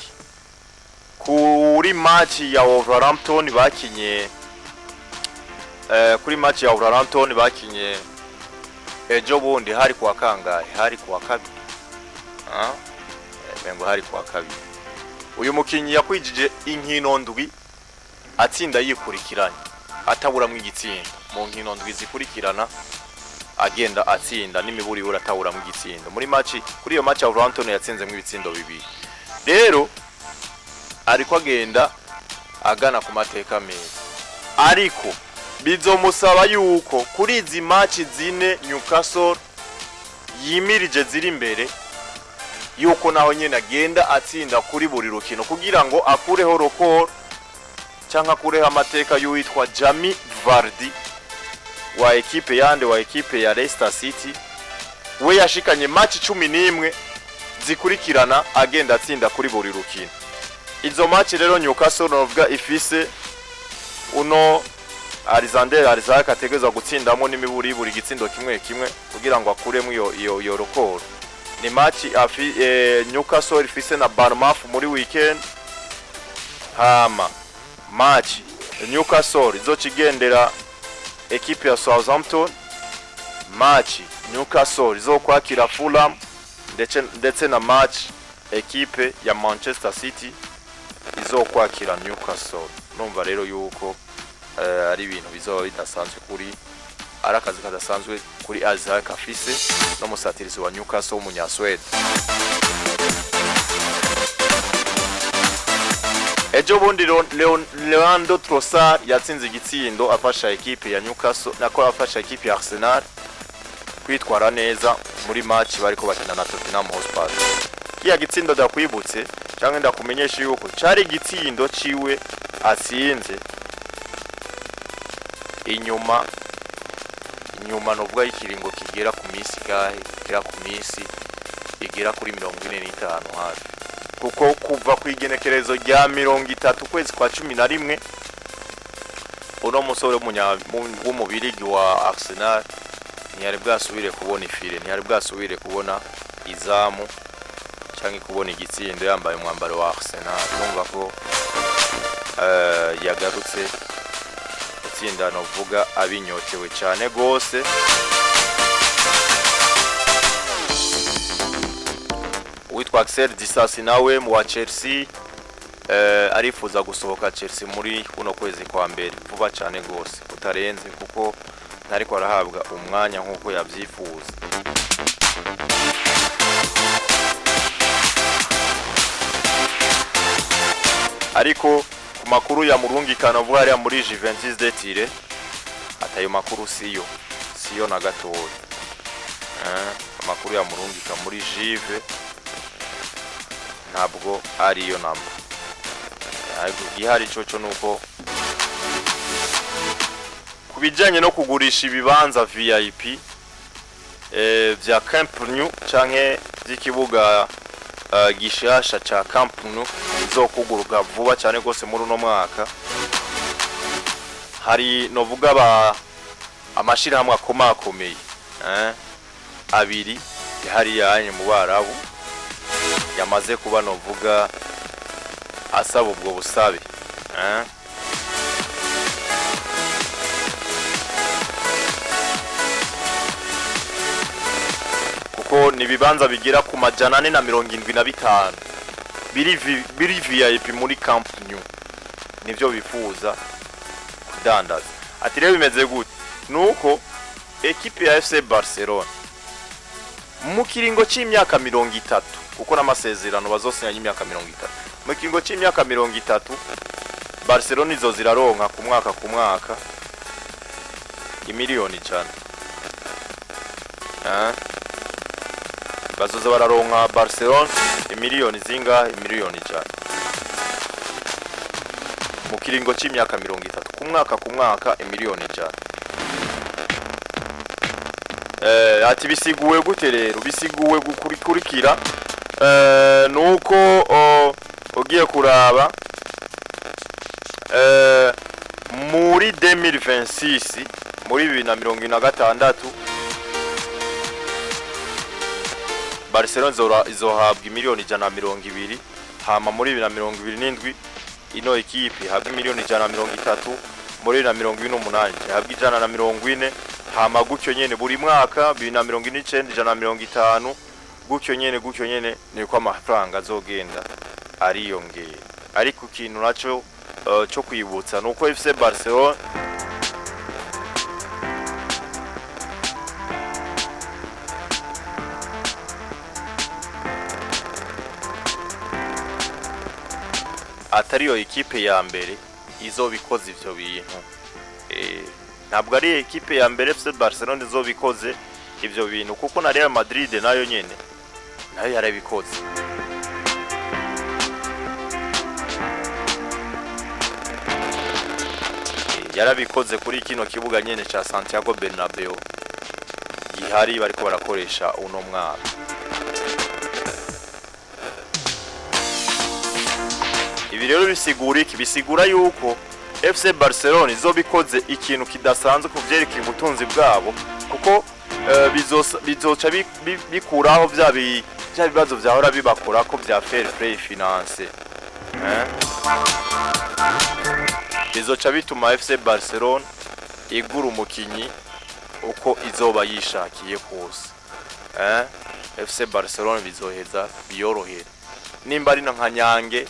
kuri match ya Wolverhampton bakinye, kuri match ya Wolverhampton bakinye ejo bundi, hari kuwa kangahe? Hari kuwa kabiri, ah mengo hari kuwa kabiri. Uyu mukinyi yakwijije inkino ndwi atsinda yikurikiranye, ataburamwo igitsindo mu nkino ndwi zikurikirana, agenda atsinda n'imiburiburi, ataburamwo igitsindo muri match. Kuri iyo match ya Wolverhampton yatsinzemwo ibitsindo bibiri. Rero ariko agenda agana ku mateka meza, ariko bizomusaba yuko kuri izi match zine Newcastle yimirije ziri imbere, yuko naho nyene agenda atsinda kuri buri rukino kugira ngo akureho record cyangwa akureho amateka y'uwitwa Jamie Vardy wa ekipe yande, wa ekipe ya Leicester City. We yashikanye match 11 zikurikirana agenda atsinda kuri buri rukino. Izo match rero Newcastle novuga ifise uno Alexander Isak ategerezwa gutsindamo n'imiburi buri gitsindo kimwe kimwe kugira ngo akuremo iyo record, ni match Newcastle ifise na Bournemouth muri weekend, hama match Newcastle izokigendera ekipe ya Southampton, match Newcastle izokwakira Fulham, ndetse na match ekipe ya Manchester City izokwakira Newcastle. Numva rero yuko ari ibintu bizoba bidasanzwe kuri, ari akazi kadasanzwe kuri Isak afise n'umusatirizi wa Newcastle w'umunyaswede. Ejo bundi Leandro Trossard yatsinze igitsindo afasha ekipe ya Newcastle, nako afasha ekipe ya Arsenal kwitwara neza muri match bariko bakina na Tottenham Hotspur. Kiya gitsindo ndakwibutse cyangwa ndakumenyesha yuko cari igitsindo ciwe atsinze inyuma novuga y'ikiringo kigera ku minsi gahe, kigera ku minsi igera kuri 45 hafi, kuko kuva ku igenekerezo rya 30 ukwezi kwa 11 uno musore w'umubirigi wa Arsenal ntiyari bwasubire kubona ifire, ntiyari bwasubire kubona izamu cyangwa kubona igitsindo yambaye umwambaro wa Arsenal. Numva ko yagarutse gutsinda novuga abinyotewe cyane gose. Uwitwa Axel Disasi nawe mu wa Chelsea arifuza gusohoka Chelsea muri kuno kwezi kwa mbere vuba cyane gose kutarenze, kuko ntariko arahabwa umwanya nk'uko yabyifuza. Ariko ku makuru ya murungikano avuga hariya muri Juventus de Turin, atayo makuru siyo na gatoya. Amakuru ya murungika muri Juve ntabwo ariyo namba. Ariko igihari coco nuko ku bijyanye no kugurisha ibibanza VIP vya Camp Nou canke by'ikibuga gishasha ca Camp Nou bizokuguruka vuba cyane rwose muri uno mwaka, hari novuga ba amashirahamwe akomakomeye abiri yahari yanye mu Barabu yamaze kuba novuga asaba ubwo busabe. Kuko ni ibibanza bigera ku 475 biri VIP muri Camp Nou, nivyo bifuza kudandaza. Ati rero bimeze gute? Nuko ekipe ya FC Barcelona mu kiringo c'imyaka 30, kuko n'amasezerano bazosinya y'imyaka 30, mu kiringo c'imyaka 30 Barcelona izo ziraronka ku mwaka ku mwaka imiliyoni 100. Bazoza bararonka Barcelona imiliyoni zingahe? Imiliyoni 100 mu kiringo c'imyaka 30, ku mwaka ku mwaka imiliyoni 100. Ati bisiguwe gute rero? Bisiguwe gukurikira nuko ugiye kuraba Muri 2026, muri 2026, Barcelona izohabwa 120 miliyoni. Hama muri 2027 ino ekipe ihabwa 130 miliyoni, muri 2028 ihabwa 140. Hama gutyo nyene buri mwaka, 2049 150, gutyo nyene, gutyo nyene, niko amafaranga azogenda ariyongera. Ariko ikintu naco cyo kwibutsa nuko FC Barcelona atariyo ekipe ya mbere izobikoze ivyo bintu. Ntabwo ari ekipe ya mbere FC Barcelona izobikoze ivyo bintu, kuko na Real Madrid nayo nyene nayo yarabikoze. Yarabikoze kuri kino kibuga nyene ca Santiago Bernabeu gihari bariko barakoresha uno mwaka. Ibi rero bisigura iki? Bisigura yuko FC Barcelona izobikoze ikintu kidasanzwe ku vyerekeye ubutunzi bwabo, kuko bizoca bikuraho vya bibazo vyahora bibakora ko vya fair play finance, eh? Bizoca bituma FC Barcelona igura umukinyi uko izoba yishakiye kose, eh? FC Barcelona bizoheza biyorohere. Nimba ari na nka Nyange,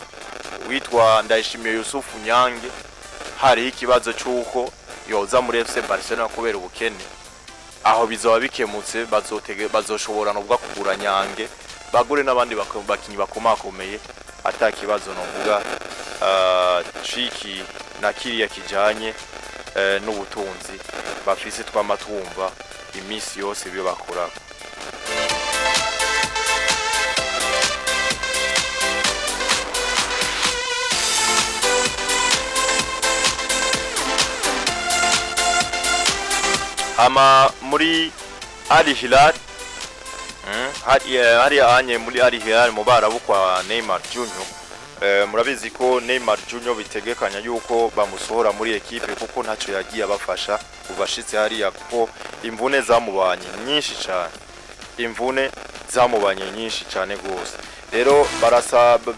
witwa Ndayishimiye Yusufu Nyange, hariho ikibazo c'uko yoza muri FC Barcelona kubera ubukene, aho bizoba bikemutse. Bazoshobora nubwo kugura Nyange, bagure n'abandi bakinyi bakomakomeye ata kibazo novuga ciki na kiriya kijanye n'ubutunzi bafise twama twumva iminsi yose ibyo bakora. Hama muri Al Hilal, hariya anye muri Al Hilal mu Barabu kwa Neymar Junior, murabizi ko Neymar Junior bitegekanya yuko bamusohora muri ekipe, kuko ntacyo yagiye abafasha kuva ashitse hariya, kuko imvune zamubanye nyinshi cyane, imvune zamubanye nyinshi cyane gose. Rero barasaba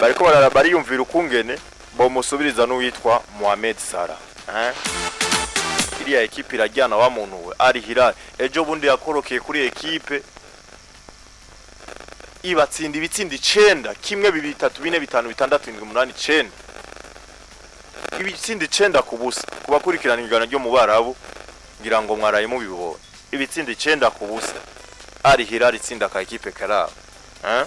bariko bariyumvira ukungene bomusubiriza n'uwitwa Mohamed Salah, eh? Iriya ekipe irajyana wa muntu we. Al Hilal ejo bundi yakorokeye kuri ekipe ibatsinda ibitsinda 9: 1, 2, 3, 4, 5, 6, 7, 8, 9, ibitsinda 9-0. Kubakurikirana igana ryo mu Barabu, ngira ngo mwaraye mubibonye, ibitsinda 9-0, Al Hilal itsinda ka ekipe karabo, eh?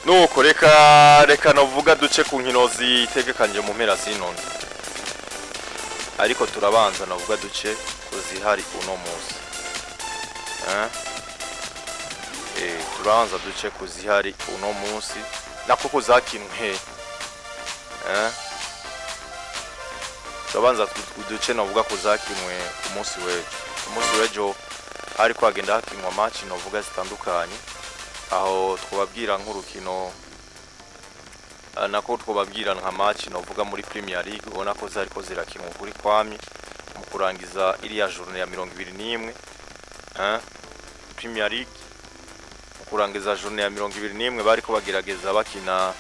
Nuko reka novuga duce ku nkino zitegekanje mu mpera z'inone, ariko turabanza novuga duce ku zihari uno munsi, eh? Turabanza duce ku zihari uno munsi, nako kuzakinwe, eh? Turabanza duce novuga kuzakinwe ku munsi w'ejo. Ku munsi w'ejo hariko hagenda hakinwa match novuga zitandukanye, aho twababwira nk'urukino, nako twababwira nka match novuga muri Premier League, ubona ko zariko zirakinwa kuri kwamye mu kurangiza iriya journée ya 21, eh? Premier League mu kurangiza journée ya 21 bariko bagerageza bakina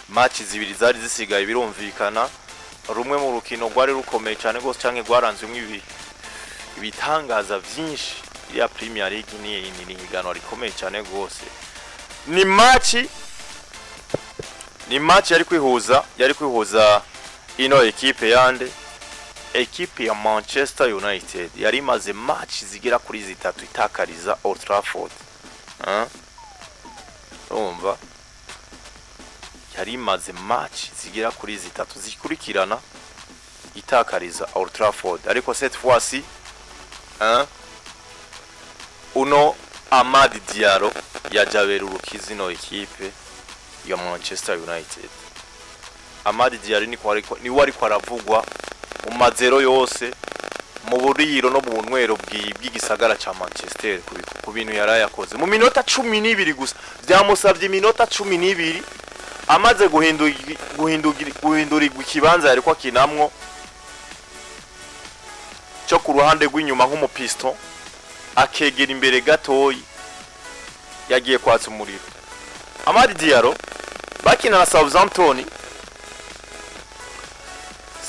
match zibiri zari zisigaye. Birumvikana, rumwe mu rukino rwari rukomeye cyane rwose canke rwaranzwemwo ibitangaza vyinshi. Iriya Premier League ni higanwa rikomeye cyane rwose. Ni match yari kwihuza ino ekipe yande, ekipe ya Manchester United yari imaze match zigera kuri zitatu itakariza Old Trafford, hein? Urumva yari imaze match zigera kuri zitatu zikurikirana itakariza Old Trafford, ariko cette fois-ci, hein, uno Amad Diallo yajabera urukizi ino ekipe ya Manchester United. Amad Diallo niko ariko niwe ariko aravugwa mu mazero yose. Mu buriro no mu bunywero bw'igisagara ca Manchester ku bintu yarayakoze mu minota 12 gusa. Byamusabye iminota 12 amaze guhindurirwa ikibanza yariko akinamwo cyo ku ruhande rw'inyuma nk'umu piston, akegera imbere gatoyi, yagiye kwatsa umuriro. Amad Diallo bakina na Southampton.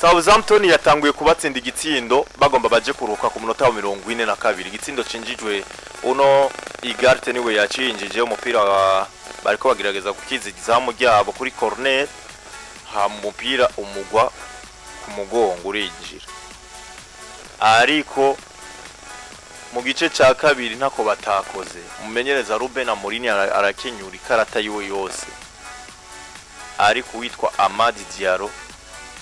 Southampton yatanguye kubatsinda igitsindo bagomba baje kuruhuka ku munota wa 42. Igitsindo cinjijwe uno Ugarte, niwe yacinjije umupira wa bariko bagerageza gukiza izamu ryabo kuri corner, hama umupira umugwa ku mugongo urinjira. Ariko mu gice ca kabiri ntako batakoze, umumenyereza Ruben Amorim arakenyura ikarata yiwe yose, ariko uwitwa Amad Diallo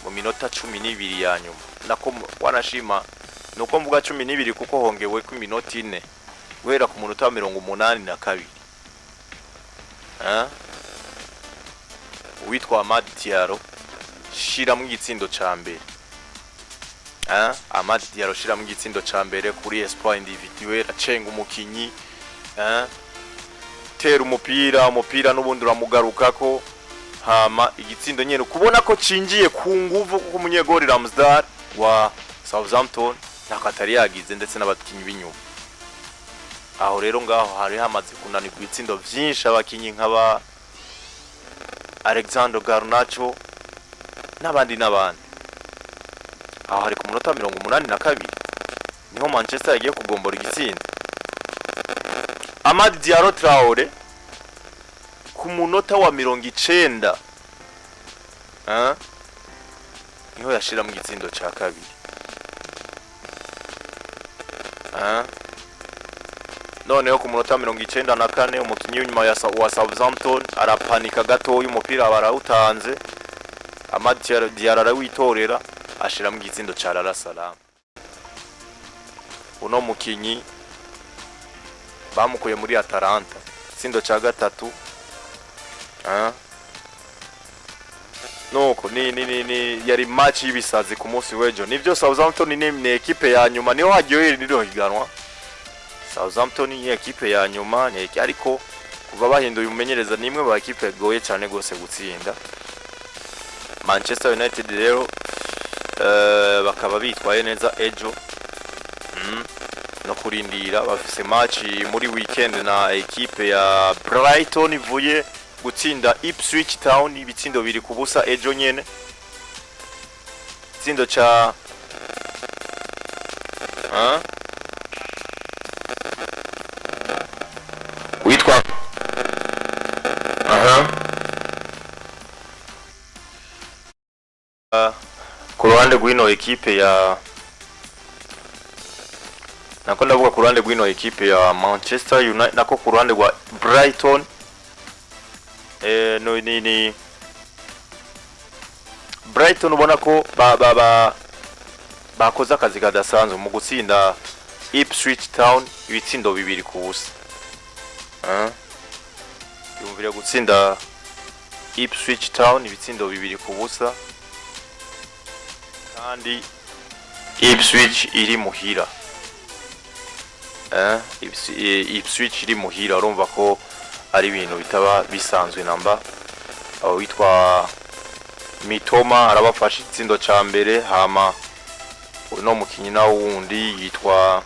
mu minota 12 ya nyuma, nako wanashima nuko mvuga 12 kuko hongewe ko iminota 4 guhera ku munota wa 82. Uwitwa Amad Diallo shiramwo igitsindo ca mbere. Amad Diallo shiramwo igitsindo ca mbere kuri exploit individuel, acenga umukinyi, tera umupira, umupira n'ubundi uramugarukako, hama igitsindo nyene kubona ko cinjiye ku nguvu, kuko umunyegori Ramsdale wa Southampton ntako atari yagize, ndetse n'abakinyi b'inyuma. Aho rero ngaho hari hamaze kunanirwa ibitsindo vyinshi, abakinyi nk'aba Alexander Garnacho n'abandi n'abandi. Aho hari ku munota wa 82 niho Manchester yagiye kugombora igitsindo. Amad Diallo Traore ku munota wa 90, ah, niho yashira mu gitsindo ca kabiri. Ah. Noneho ku munota wa 94 umukinyi w'inyuma wa Southampton arapanika gatoya, umupira barawutanze, Amad Diallo arawitorera, ashira mu gitsindo ca Lala Salam. Uno mukinyi bamukuye muri Atalanta. Igitsindo ca gatatu. Ah. Nuko ni yari match y'ibisazi ku munsi w'ejo. Nivyo, Southampton ni ekipe ya nyuma, niho haryohera rino higanwa. Southampton ni ekipe ya nyuma ni ariko kuva bahinduye umumenyereza ni imwe mu ekipe goye cyane gose gutsinda. Manchester United rero bakaba bitwaye neza ejo, no kurindira bafise match muri weekend na ekipe ya Brighton ivuye gutsinda Ipswich Town ibitsindo 2-0 ejo nyene. Igitsindo ca, ah? Witwa aha ku ruhande rw'ino ekipe ya, nako ndavuga ku ruhande rw'ino ekipe ya Manchester United, nako ku ruhande rwa Brighton, no, ni Brighton ubona ko ba, ba, ba bakoze akazi kadasanzwe mu gutsinda Ipswich Town ibitsindo 2-0. Yumvire gutsinda Ipswich Town ibitsindo 2-0 kandi Ipswich iri muhira. Ipswich iri muhira, urumva ko ari ibintu bitaba bisanzwe namba. Abo witwa Mitoma arabafasha igitsindo ca mbere, hama uno mukinyi nawe wundi yitwa,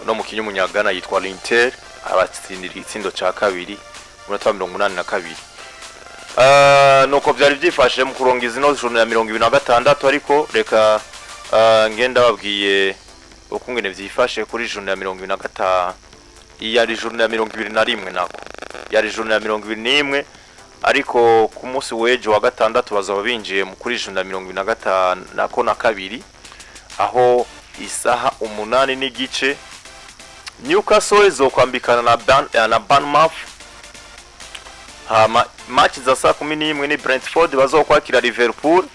uno mukinyi w'umunyagana yitwa Linter abatsindira igitsindo ca kabiri munota wa 82. Nuko vyari vyifashe mu kurongiza ino journée ya 26. Ariko reka ngenda babwiye ukungene vyifashe kuri journée ya 25. Iyi yari journée ya 21, nako yari journée ya 21, ariko ku munsi w'ejo wa gatandatu bazaba binjiye mu kuri journée ya 25 nako na kabiri, aho isaha 8:30 Newcastle izokwambikana na Bournemouth. Hama match za saa 11 ni Brentford bazokwakira Liverpool.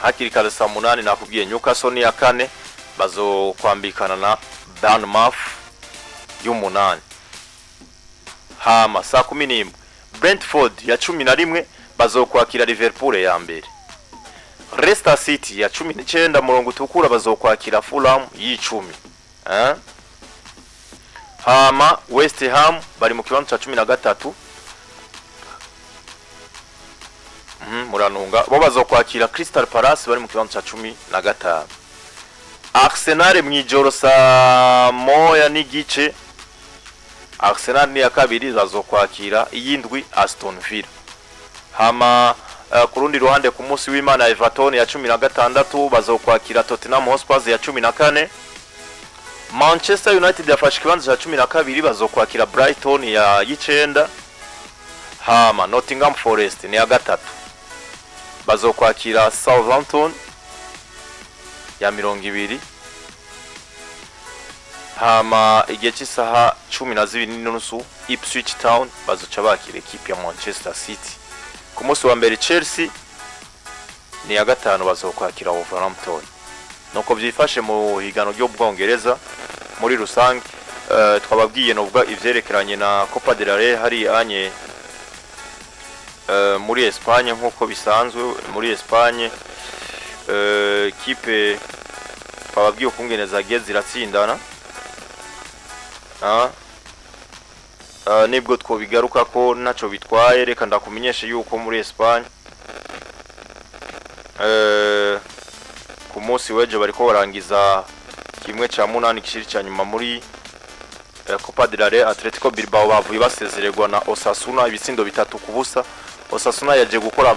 Hakiri kare saa 8 nakubwiye Newcastle ni ya kane bazokwambikana na Bournemouth y'umunani. Hama saa 11 Brentford ya 11 Bazokwakira Liverpool ya mbere. Leicester City ya 19, murongo utukura, bazokwakira Fulham y'icumi. Eh? Hama West Ham bari mu kibanza ca 13. Muranunga bo bazokwakira Crystal Palace bari mu kibanza ca 15. Arsenal mwijoro saa 1:30, Arsenal ni ya kabiri, bazokwakira iyindwi Aston Villa. Hama ku rundi ruhande, ku munsi w'Imana, Everton ya 16 bazokwakira Tottenham Hotspur ya 14. Manchester United yafashe ikibanza cya 12, bazokwakira Brighton ya y'icenda. Hama Nottingham Forest ni ya gatatu, bazokwakira Southampton ya 20. Hama igihe cy'isaha 12:30, Ipswich Town bazoca bakira ekipe ya Manchester City. Ku munsi wa mbere, Chelsea ni ya gatanu, bazokwakira Wolverhampton. Nuko byifashe mu higano ry'Ubwongereza muri rusange. Twababwiye novuga ivyerekeranye na Copa del Rey hari anye muri Espagne. Nkuko bisanzwe muri Espagne, ekipe twababwiye ukungene zagiye ziratsindana. Nibwo twobigaruka ko ntaco bitwaye. Reka ndakumenyeshe yuko muri Espagne ku munsi w'ejo bariko barangiza kimwe ca munani gishiri ca nyuma muri Copa del Rey. Atletico Bilbao bavuye basezererwa na Osasuna ibitsindo 3-0. Osasuna yaje gukora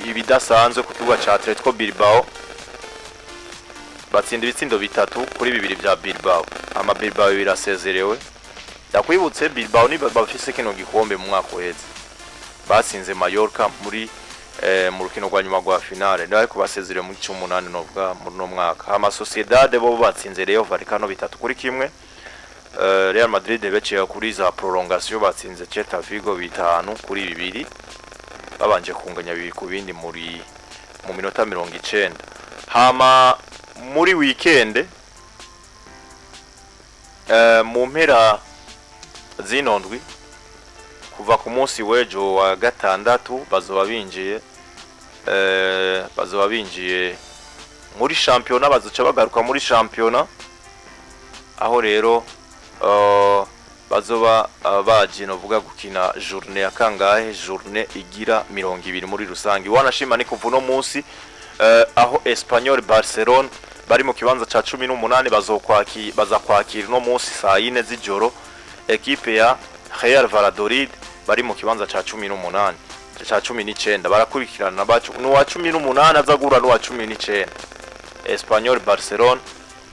ibidasanzwe ku kibuga ca Atletico Bilbao, batsinda ibitsindo 3-2 vya Bilbao. Ama Bilbao birasezerewe. Ndakwibutse, Bilbao ni bafise kino gikombe mu mwaka uheze, batsinze Mallorca muri mu rukino rwa nyuma rwa finale, niba ariko basezerewe mu cy'umunani novuga muri no mwaka. Hama Sociedad bo batsinze Rayo Vallecano 3-1. Real Madrid beciye kuri za prolongation, batsinze Celta Vigo 5-2, babanje kunganya 2-2 muri mu minota 90. Hama muri weekend, mu mpera zino ndwi, kuva ku munsi w'ejo wa gatandatu, bazoba binjiye muri shampiyona, bazoca bagaruka muri shampiyona, aho rero bazoba baje novuga gukina journée ya kangahe? Journée igira 20 muri rusange. Wanashima ni kuva uno munsi, aho Espanyol Barcelona bari mu kibanza ca 18 bazokwaki baza kwakira uno munsi saa 4 z'ijoro ekipe ya Real Valladolid bari mu kibanza ca 18 ca 19. Barakurikirana bacu n'uwa 18 aza guhura n'uwa 19, Espanyol Barcelona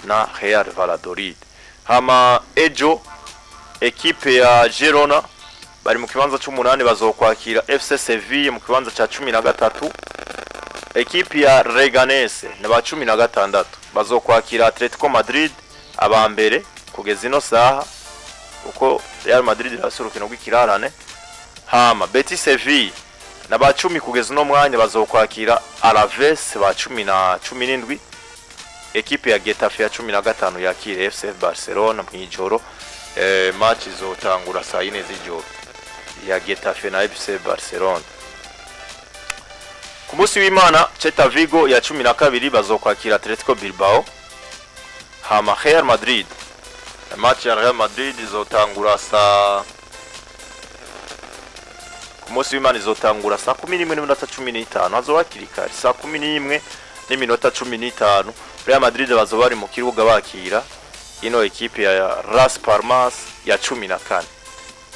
na Real Valladolid. Hama ejo ekipe ya Girona bari mu kibanza c'umunani bazokwakira FC Seville mu kibanza ca 13. Ekipe ya Leganes ni ba 16, bazokwakira Atletico Madrid aba mbere kugeza ino saha, uko Real Madrid irafise urukino rw'ikirarane. Hama Betis Seville na ba 10 kugeza uno mwanya bazokwakira Alaves ba 10 na 17. Ekipe ya Getafe ya 15 yakira FC Barcelona mw'ijoro. Match izotangura saa 4 z'ijoro ya Getafe na FC Barcelona. Ku munsi w'Imana, Celta Vigo ya 12 bazokwakira Atletico Bilbao. Hama Real Madrid, match ya Real Madrid izotangura saa, ku munsi w'Imana izotangura saa 11:15, hazoba hakiri kare, saa 11:15. Real Madrid bazoba bari mu kibuga bakira ino ekipe ya Las Palmas ya 14,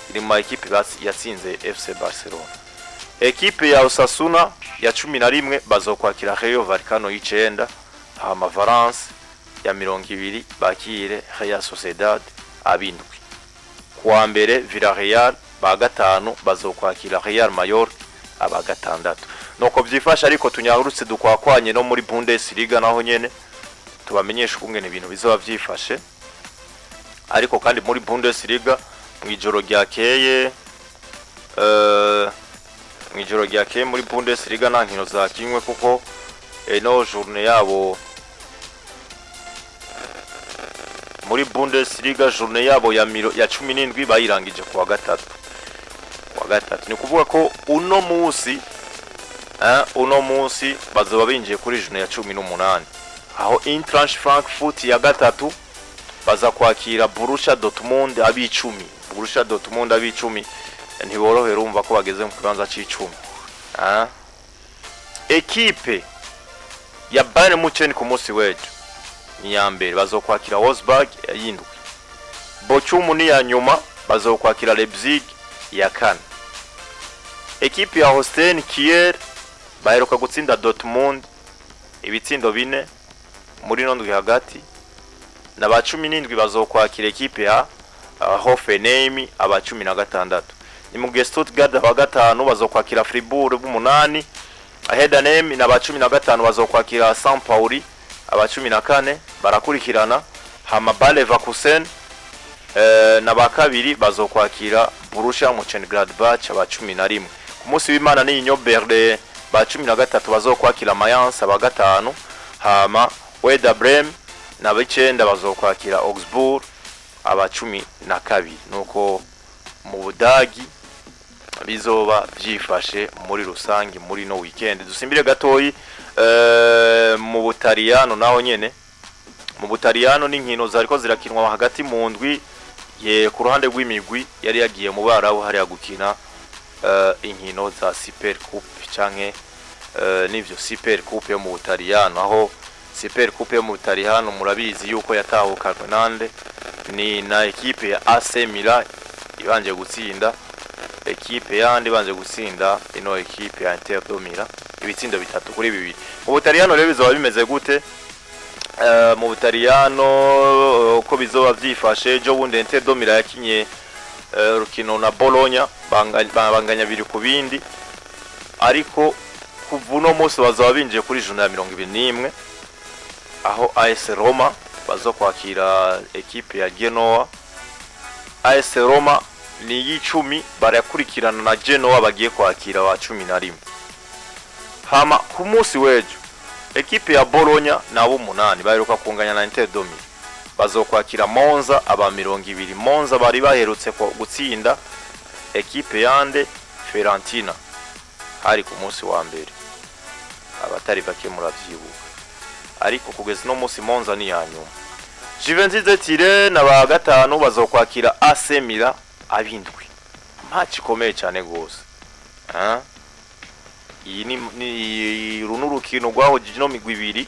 iri mu ma ekipe yatsinze FC Barcelona. Ekipe ya Osasuna ya 11 bazokwakira Rayo Vallecano y'icenda. Hama Valence ya 20 bakire Real Sociedad abindwi. Kuwa mbere, Villarreal ba gatanu bazokwakira Real Mallorca aba gatandatu. Nuko vyifashe. Ariko tunyarutse dukwakwanye no muri Bundesliga naho nyene tubamenyesha ukungene ibintu bizoba vyifashe. Ariko kandi muri Bundesliga mw'ijoro ryakeye muri Bundesliga nta nkino zakinwe, kuko eno journée yabo muri Bundesliga, journée yabo ya 17 bayirangije kuwa gatatu. Kuwa gatatu ni kuvuga ko uno munsi Uno munsi bazoba binjiye kuri journée ya 18, aho Eintracht Frankfurt ya gatatu baza kwakira Borussia Dortmund ab'icumi. Borussia Dortmund ab'icumi ntiborohera, urumva ko bageze mu kibanza c'icumi. Ekipe ya Bayern Munich ku munsi w'ejo ni ya mbere, bazokwakira Wolfsburg y'indwi. Bochum ni ya nyuma, bazokwakira Leipzig ya kane. Ekipe ya Holstein Kiel baheruka gutsinda Dortmund ibitsindo 4 muri no ndwi hagati, na ba 17 bazokwakira ekipe ya Hoffenheim aba 16. Ni mu gihe Stuttgart aba gatanu bazokwakira Fribourg b'umunani, Heidenheim na ba 15 bazokwakira St Pauli aba 14, barakurikirana. Hama Bayer Leverkusen na ba kabiri bazokwakira Borussia Mönchengladbach aba 11. Ku munsi w'Imana ni Union Berlin ba 13 bazokwakira Mayence aba gatanu, hama Werder Bremen na b'icenda bazokwakira Augsburg aba 12. Nuko mu Budagi bizoba vyifashe muri rusangi muri no weekend. Dusimbire gatoyi mu Butaliyano. Naho nyene mu Butaliyano n'inkino zariko zirakinwa hagati mu ndwi ye ku ruhande rw'imigwi yari yagiye mu Barabu hariya gukina inkino za Super Coupe canke nivyo Super Coupe yo mu Butaliyano, aho Super Coupe yo mu Butaliyano murabizi yuko yatahukanywe nande? Ni na ekipe ya AC Milan ibanje gutsinda ekipe yandi, ibanje gutsinda ino ekipe ya Inter de Milan ibitsindo 3-2. Mu Butaliyano rero bizoba bimeze gute? Mu Butaliyano uko bizoba vyifashe, ejo bundi Inter de Milan yakinye rukino na Bologna, banganya 2-2, ariko kuva uno munsi bazoba binjiye kuri journée ya 21, aho AS Roma bazokwakira ekipe ya Genoa. AS Roma ni y'icumi, barakurikirana na Genoa bagiye kwakira wa 11. Hama ku munsi w'ejo ekipe ya Bologna nabo umunani baheruka kunganya na Inter de Milan, bazokwakira Monza aba 20. Monza bari baherutse gutsinda ekipe yande? Fiorentina, hari ku munsi wa mbere, abatari bake muravyibuka. Ariko kugeza uno munsi Monza ni ya nyuma. Juventus de Turin na ba gatanu bazokwakira AC Milan abindwi, match ikomeye cyane gose. Ah, iyi ni uru n'urukino rwahujije ino migwi ibiri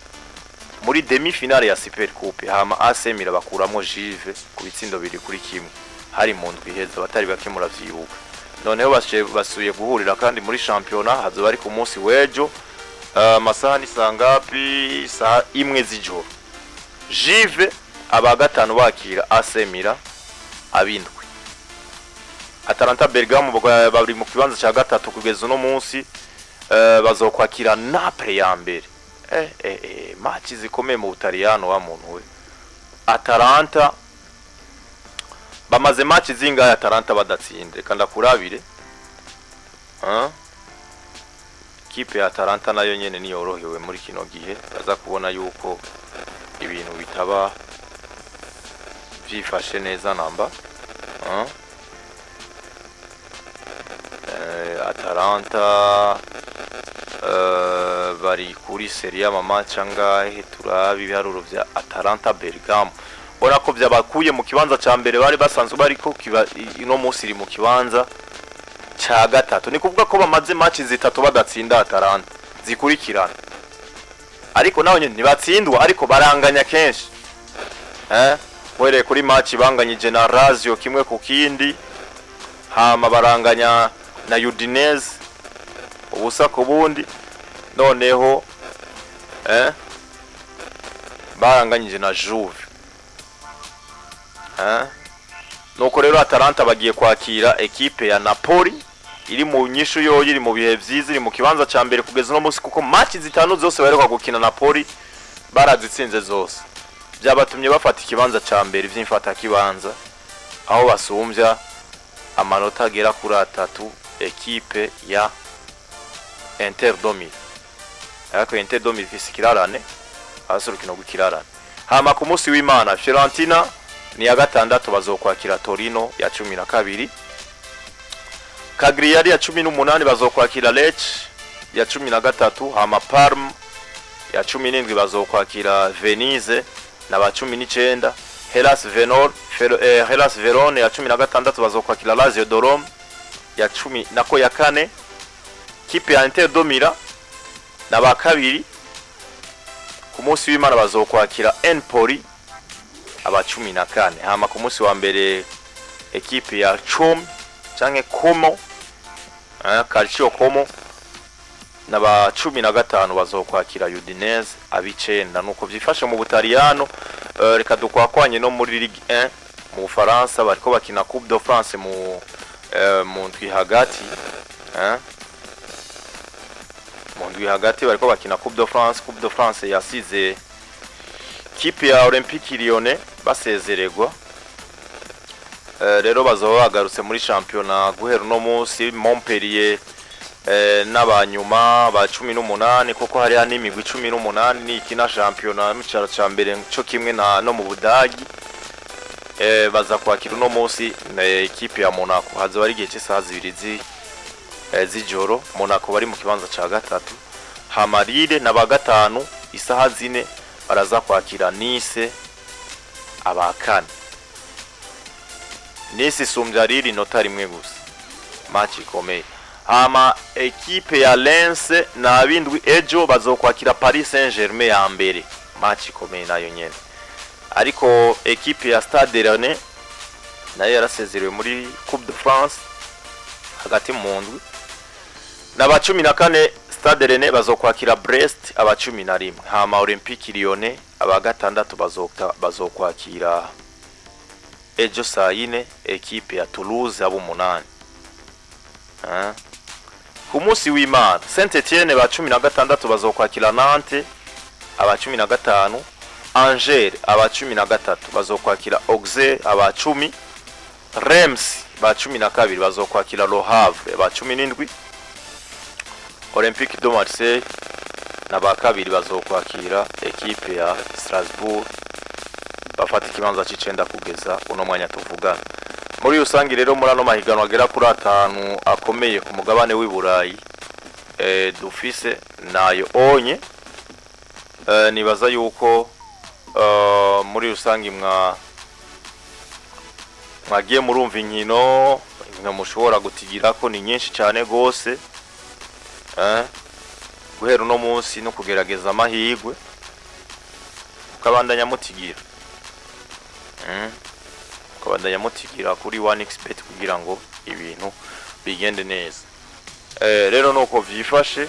muri demi finale ya Super Coupe, hama AC Milan bakuramo Juve ku bitsindo 2-1, hari mu ndwi iheze, abatari bake muravyibuka. Noneho basuye guhurira kandi muri championnat, hazoba ari ku munsi w'ejo. Amasaha ni sangapi? Saha 1 z'ijoro, Juve aba gatanu bakira AC Milan abindwi. Atalanta Bergamo bari mu kibanza cya gatatu kugeza uno munsi, bazokwakira Naples ya mbere. Match zikomeye mu Butaliyano wa muntu we. Atalanta bamaze match zingahe Atalanta badatsinda? Reka ndakurabire. Ah? Kipe ya Atalanta nayo nyene niyorohewe muri kino gihe, baza kubona yuko ibintu bitaba vyifashe neza namba. Ah? Atalanta bari kuri série y'ama match angahe? Turabe ibiharuro vya Atalanta Bergamo. Bona ko vyabakuye mu kibanza ca mbere bari basanzwe bariko, kiba ino munsi iri mu kibanza ca gatatu. Ni kuvuga ko bamaze match zitatu badatsinda Atalanta zikurikirana, ariko naho nyene ntibatsindwa, ariko baranganya kenshi. Uhereye kuri match banganyije na Lazio 1-1, hama baranganya na Udinese 0-0, noneho baranganyije na Juve. Nuko rero Atalanta bagiye kwakira ekipe ya Napoli iri mu nyishu, yoyo iri mu bihe vyiza, iri mu kibanza ca mbere kugeza uno munsi, kuko match zitanu zose baheruka gukina Napoli barazitsinze zose, byabatumye bafata ikibanza ca mbere vy'imfata kibanza, aho basumbya amanota agera kuri atatu ekipe ya Inter de Milan. Ariko Inter de Milan ifise ikirarane hasi, urukino rw'ikirarane. Hama ku munsi w'Imana Fiorentina ni ya gatandatu bazokwakira Torino ya 12, Cagliari ya 18 bazokwakira Lecce. ya 13, hama Parme ya 17 bazokwakira Venise na ba 19. Hellas Venor Hellas Verone ya 16 bazokwakira Lazio de Rome ya cumi nako ya kane. Kipe ya Inter de Milan na ba kabiri ku munsi w'Imana bazokwakira Empoli aba 14. Hama ku munsi wa mbere ekipe ya Chom canke Como, Calcio Como na ba 15 bazokwakira Udinese ab'icenda. Nuko vyifashe mu Butaliyano. Reka dukwakwanye no muri Ligue 1 mu Bufaransa. Bariko bakina Coupe de France mu ndwi hagati, mu ndwi hagati bariko bakina Coupe de France. Coupe de France yasize kipe ya Olympique Lyonnais basezererwa. Rero bazoba bagarutse muri shampiyona guhera uno munsi. Montpellier n'abanyuma ba 18, kuko hariya n'imigwi 18 nikina shampiyona mu cicaro ca mbere co kimwe na no mu Budagi. Baza kwakira uno munsi ekipe ya Monaco, hazoba ari igihe cy'isaha 2 z'ijoro. Monaco bari mu kibanza ca gatatu. Hama Lille na ba gatanu isaha 4 baraza kwakira Nice aba kane. Nice isumbya Lille inota rimwe gusa, match ikomeye. Hama ekipe ya Lens na abindwi ejo bazokwakira Paris Saint-Germain ya mbere, match ikomeye nayo nyene. Ariko ekipe ya Stade Rennais nayo yarasezerewe muri Coupe de France hagati mu ndwi. Na 14 Stade Rennais bazokwakira Brest aba 11. Hama Olympique Lyonnais aba gatandatu bazokwakira ejo saa 4 ekipe ya Toulouse abo umunani. Ku munsi w'Imana Saint Etienne ba 16 bazokwakira Nantes aba 15. Angers aba 13 bazokwakira Auxerre aba 10. Reims ba 12 bazokwakira Le Havre ba 17. Olympique de Marseille na ba kabiri bazokwakira ekipe ya Strasbourg bafata ikibanza c'icenda kugeza uno mwanya tuvugana. Muri rusange rero, muri ano mahiganwa agera kuri atanu akomeye ku mugabane w'i Burayi, dufise nayo onye. Nibaza yuko muri rusange mwagiye murumva inkino mushobora gutigirako ni nyinshi cyane gose. Guhera uno munsi no kugerageza amahirwe ukabandanya mutigira, ukabandanya mutigira kuri 1xBet kugira ngo ibintu bigende neza. Rero nuko vyifashe.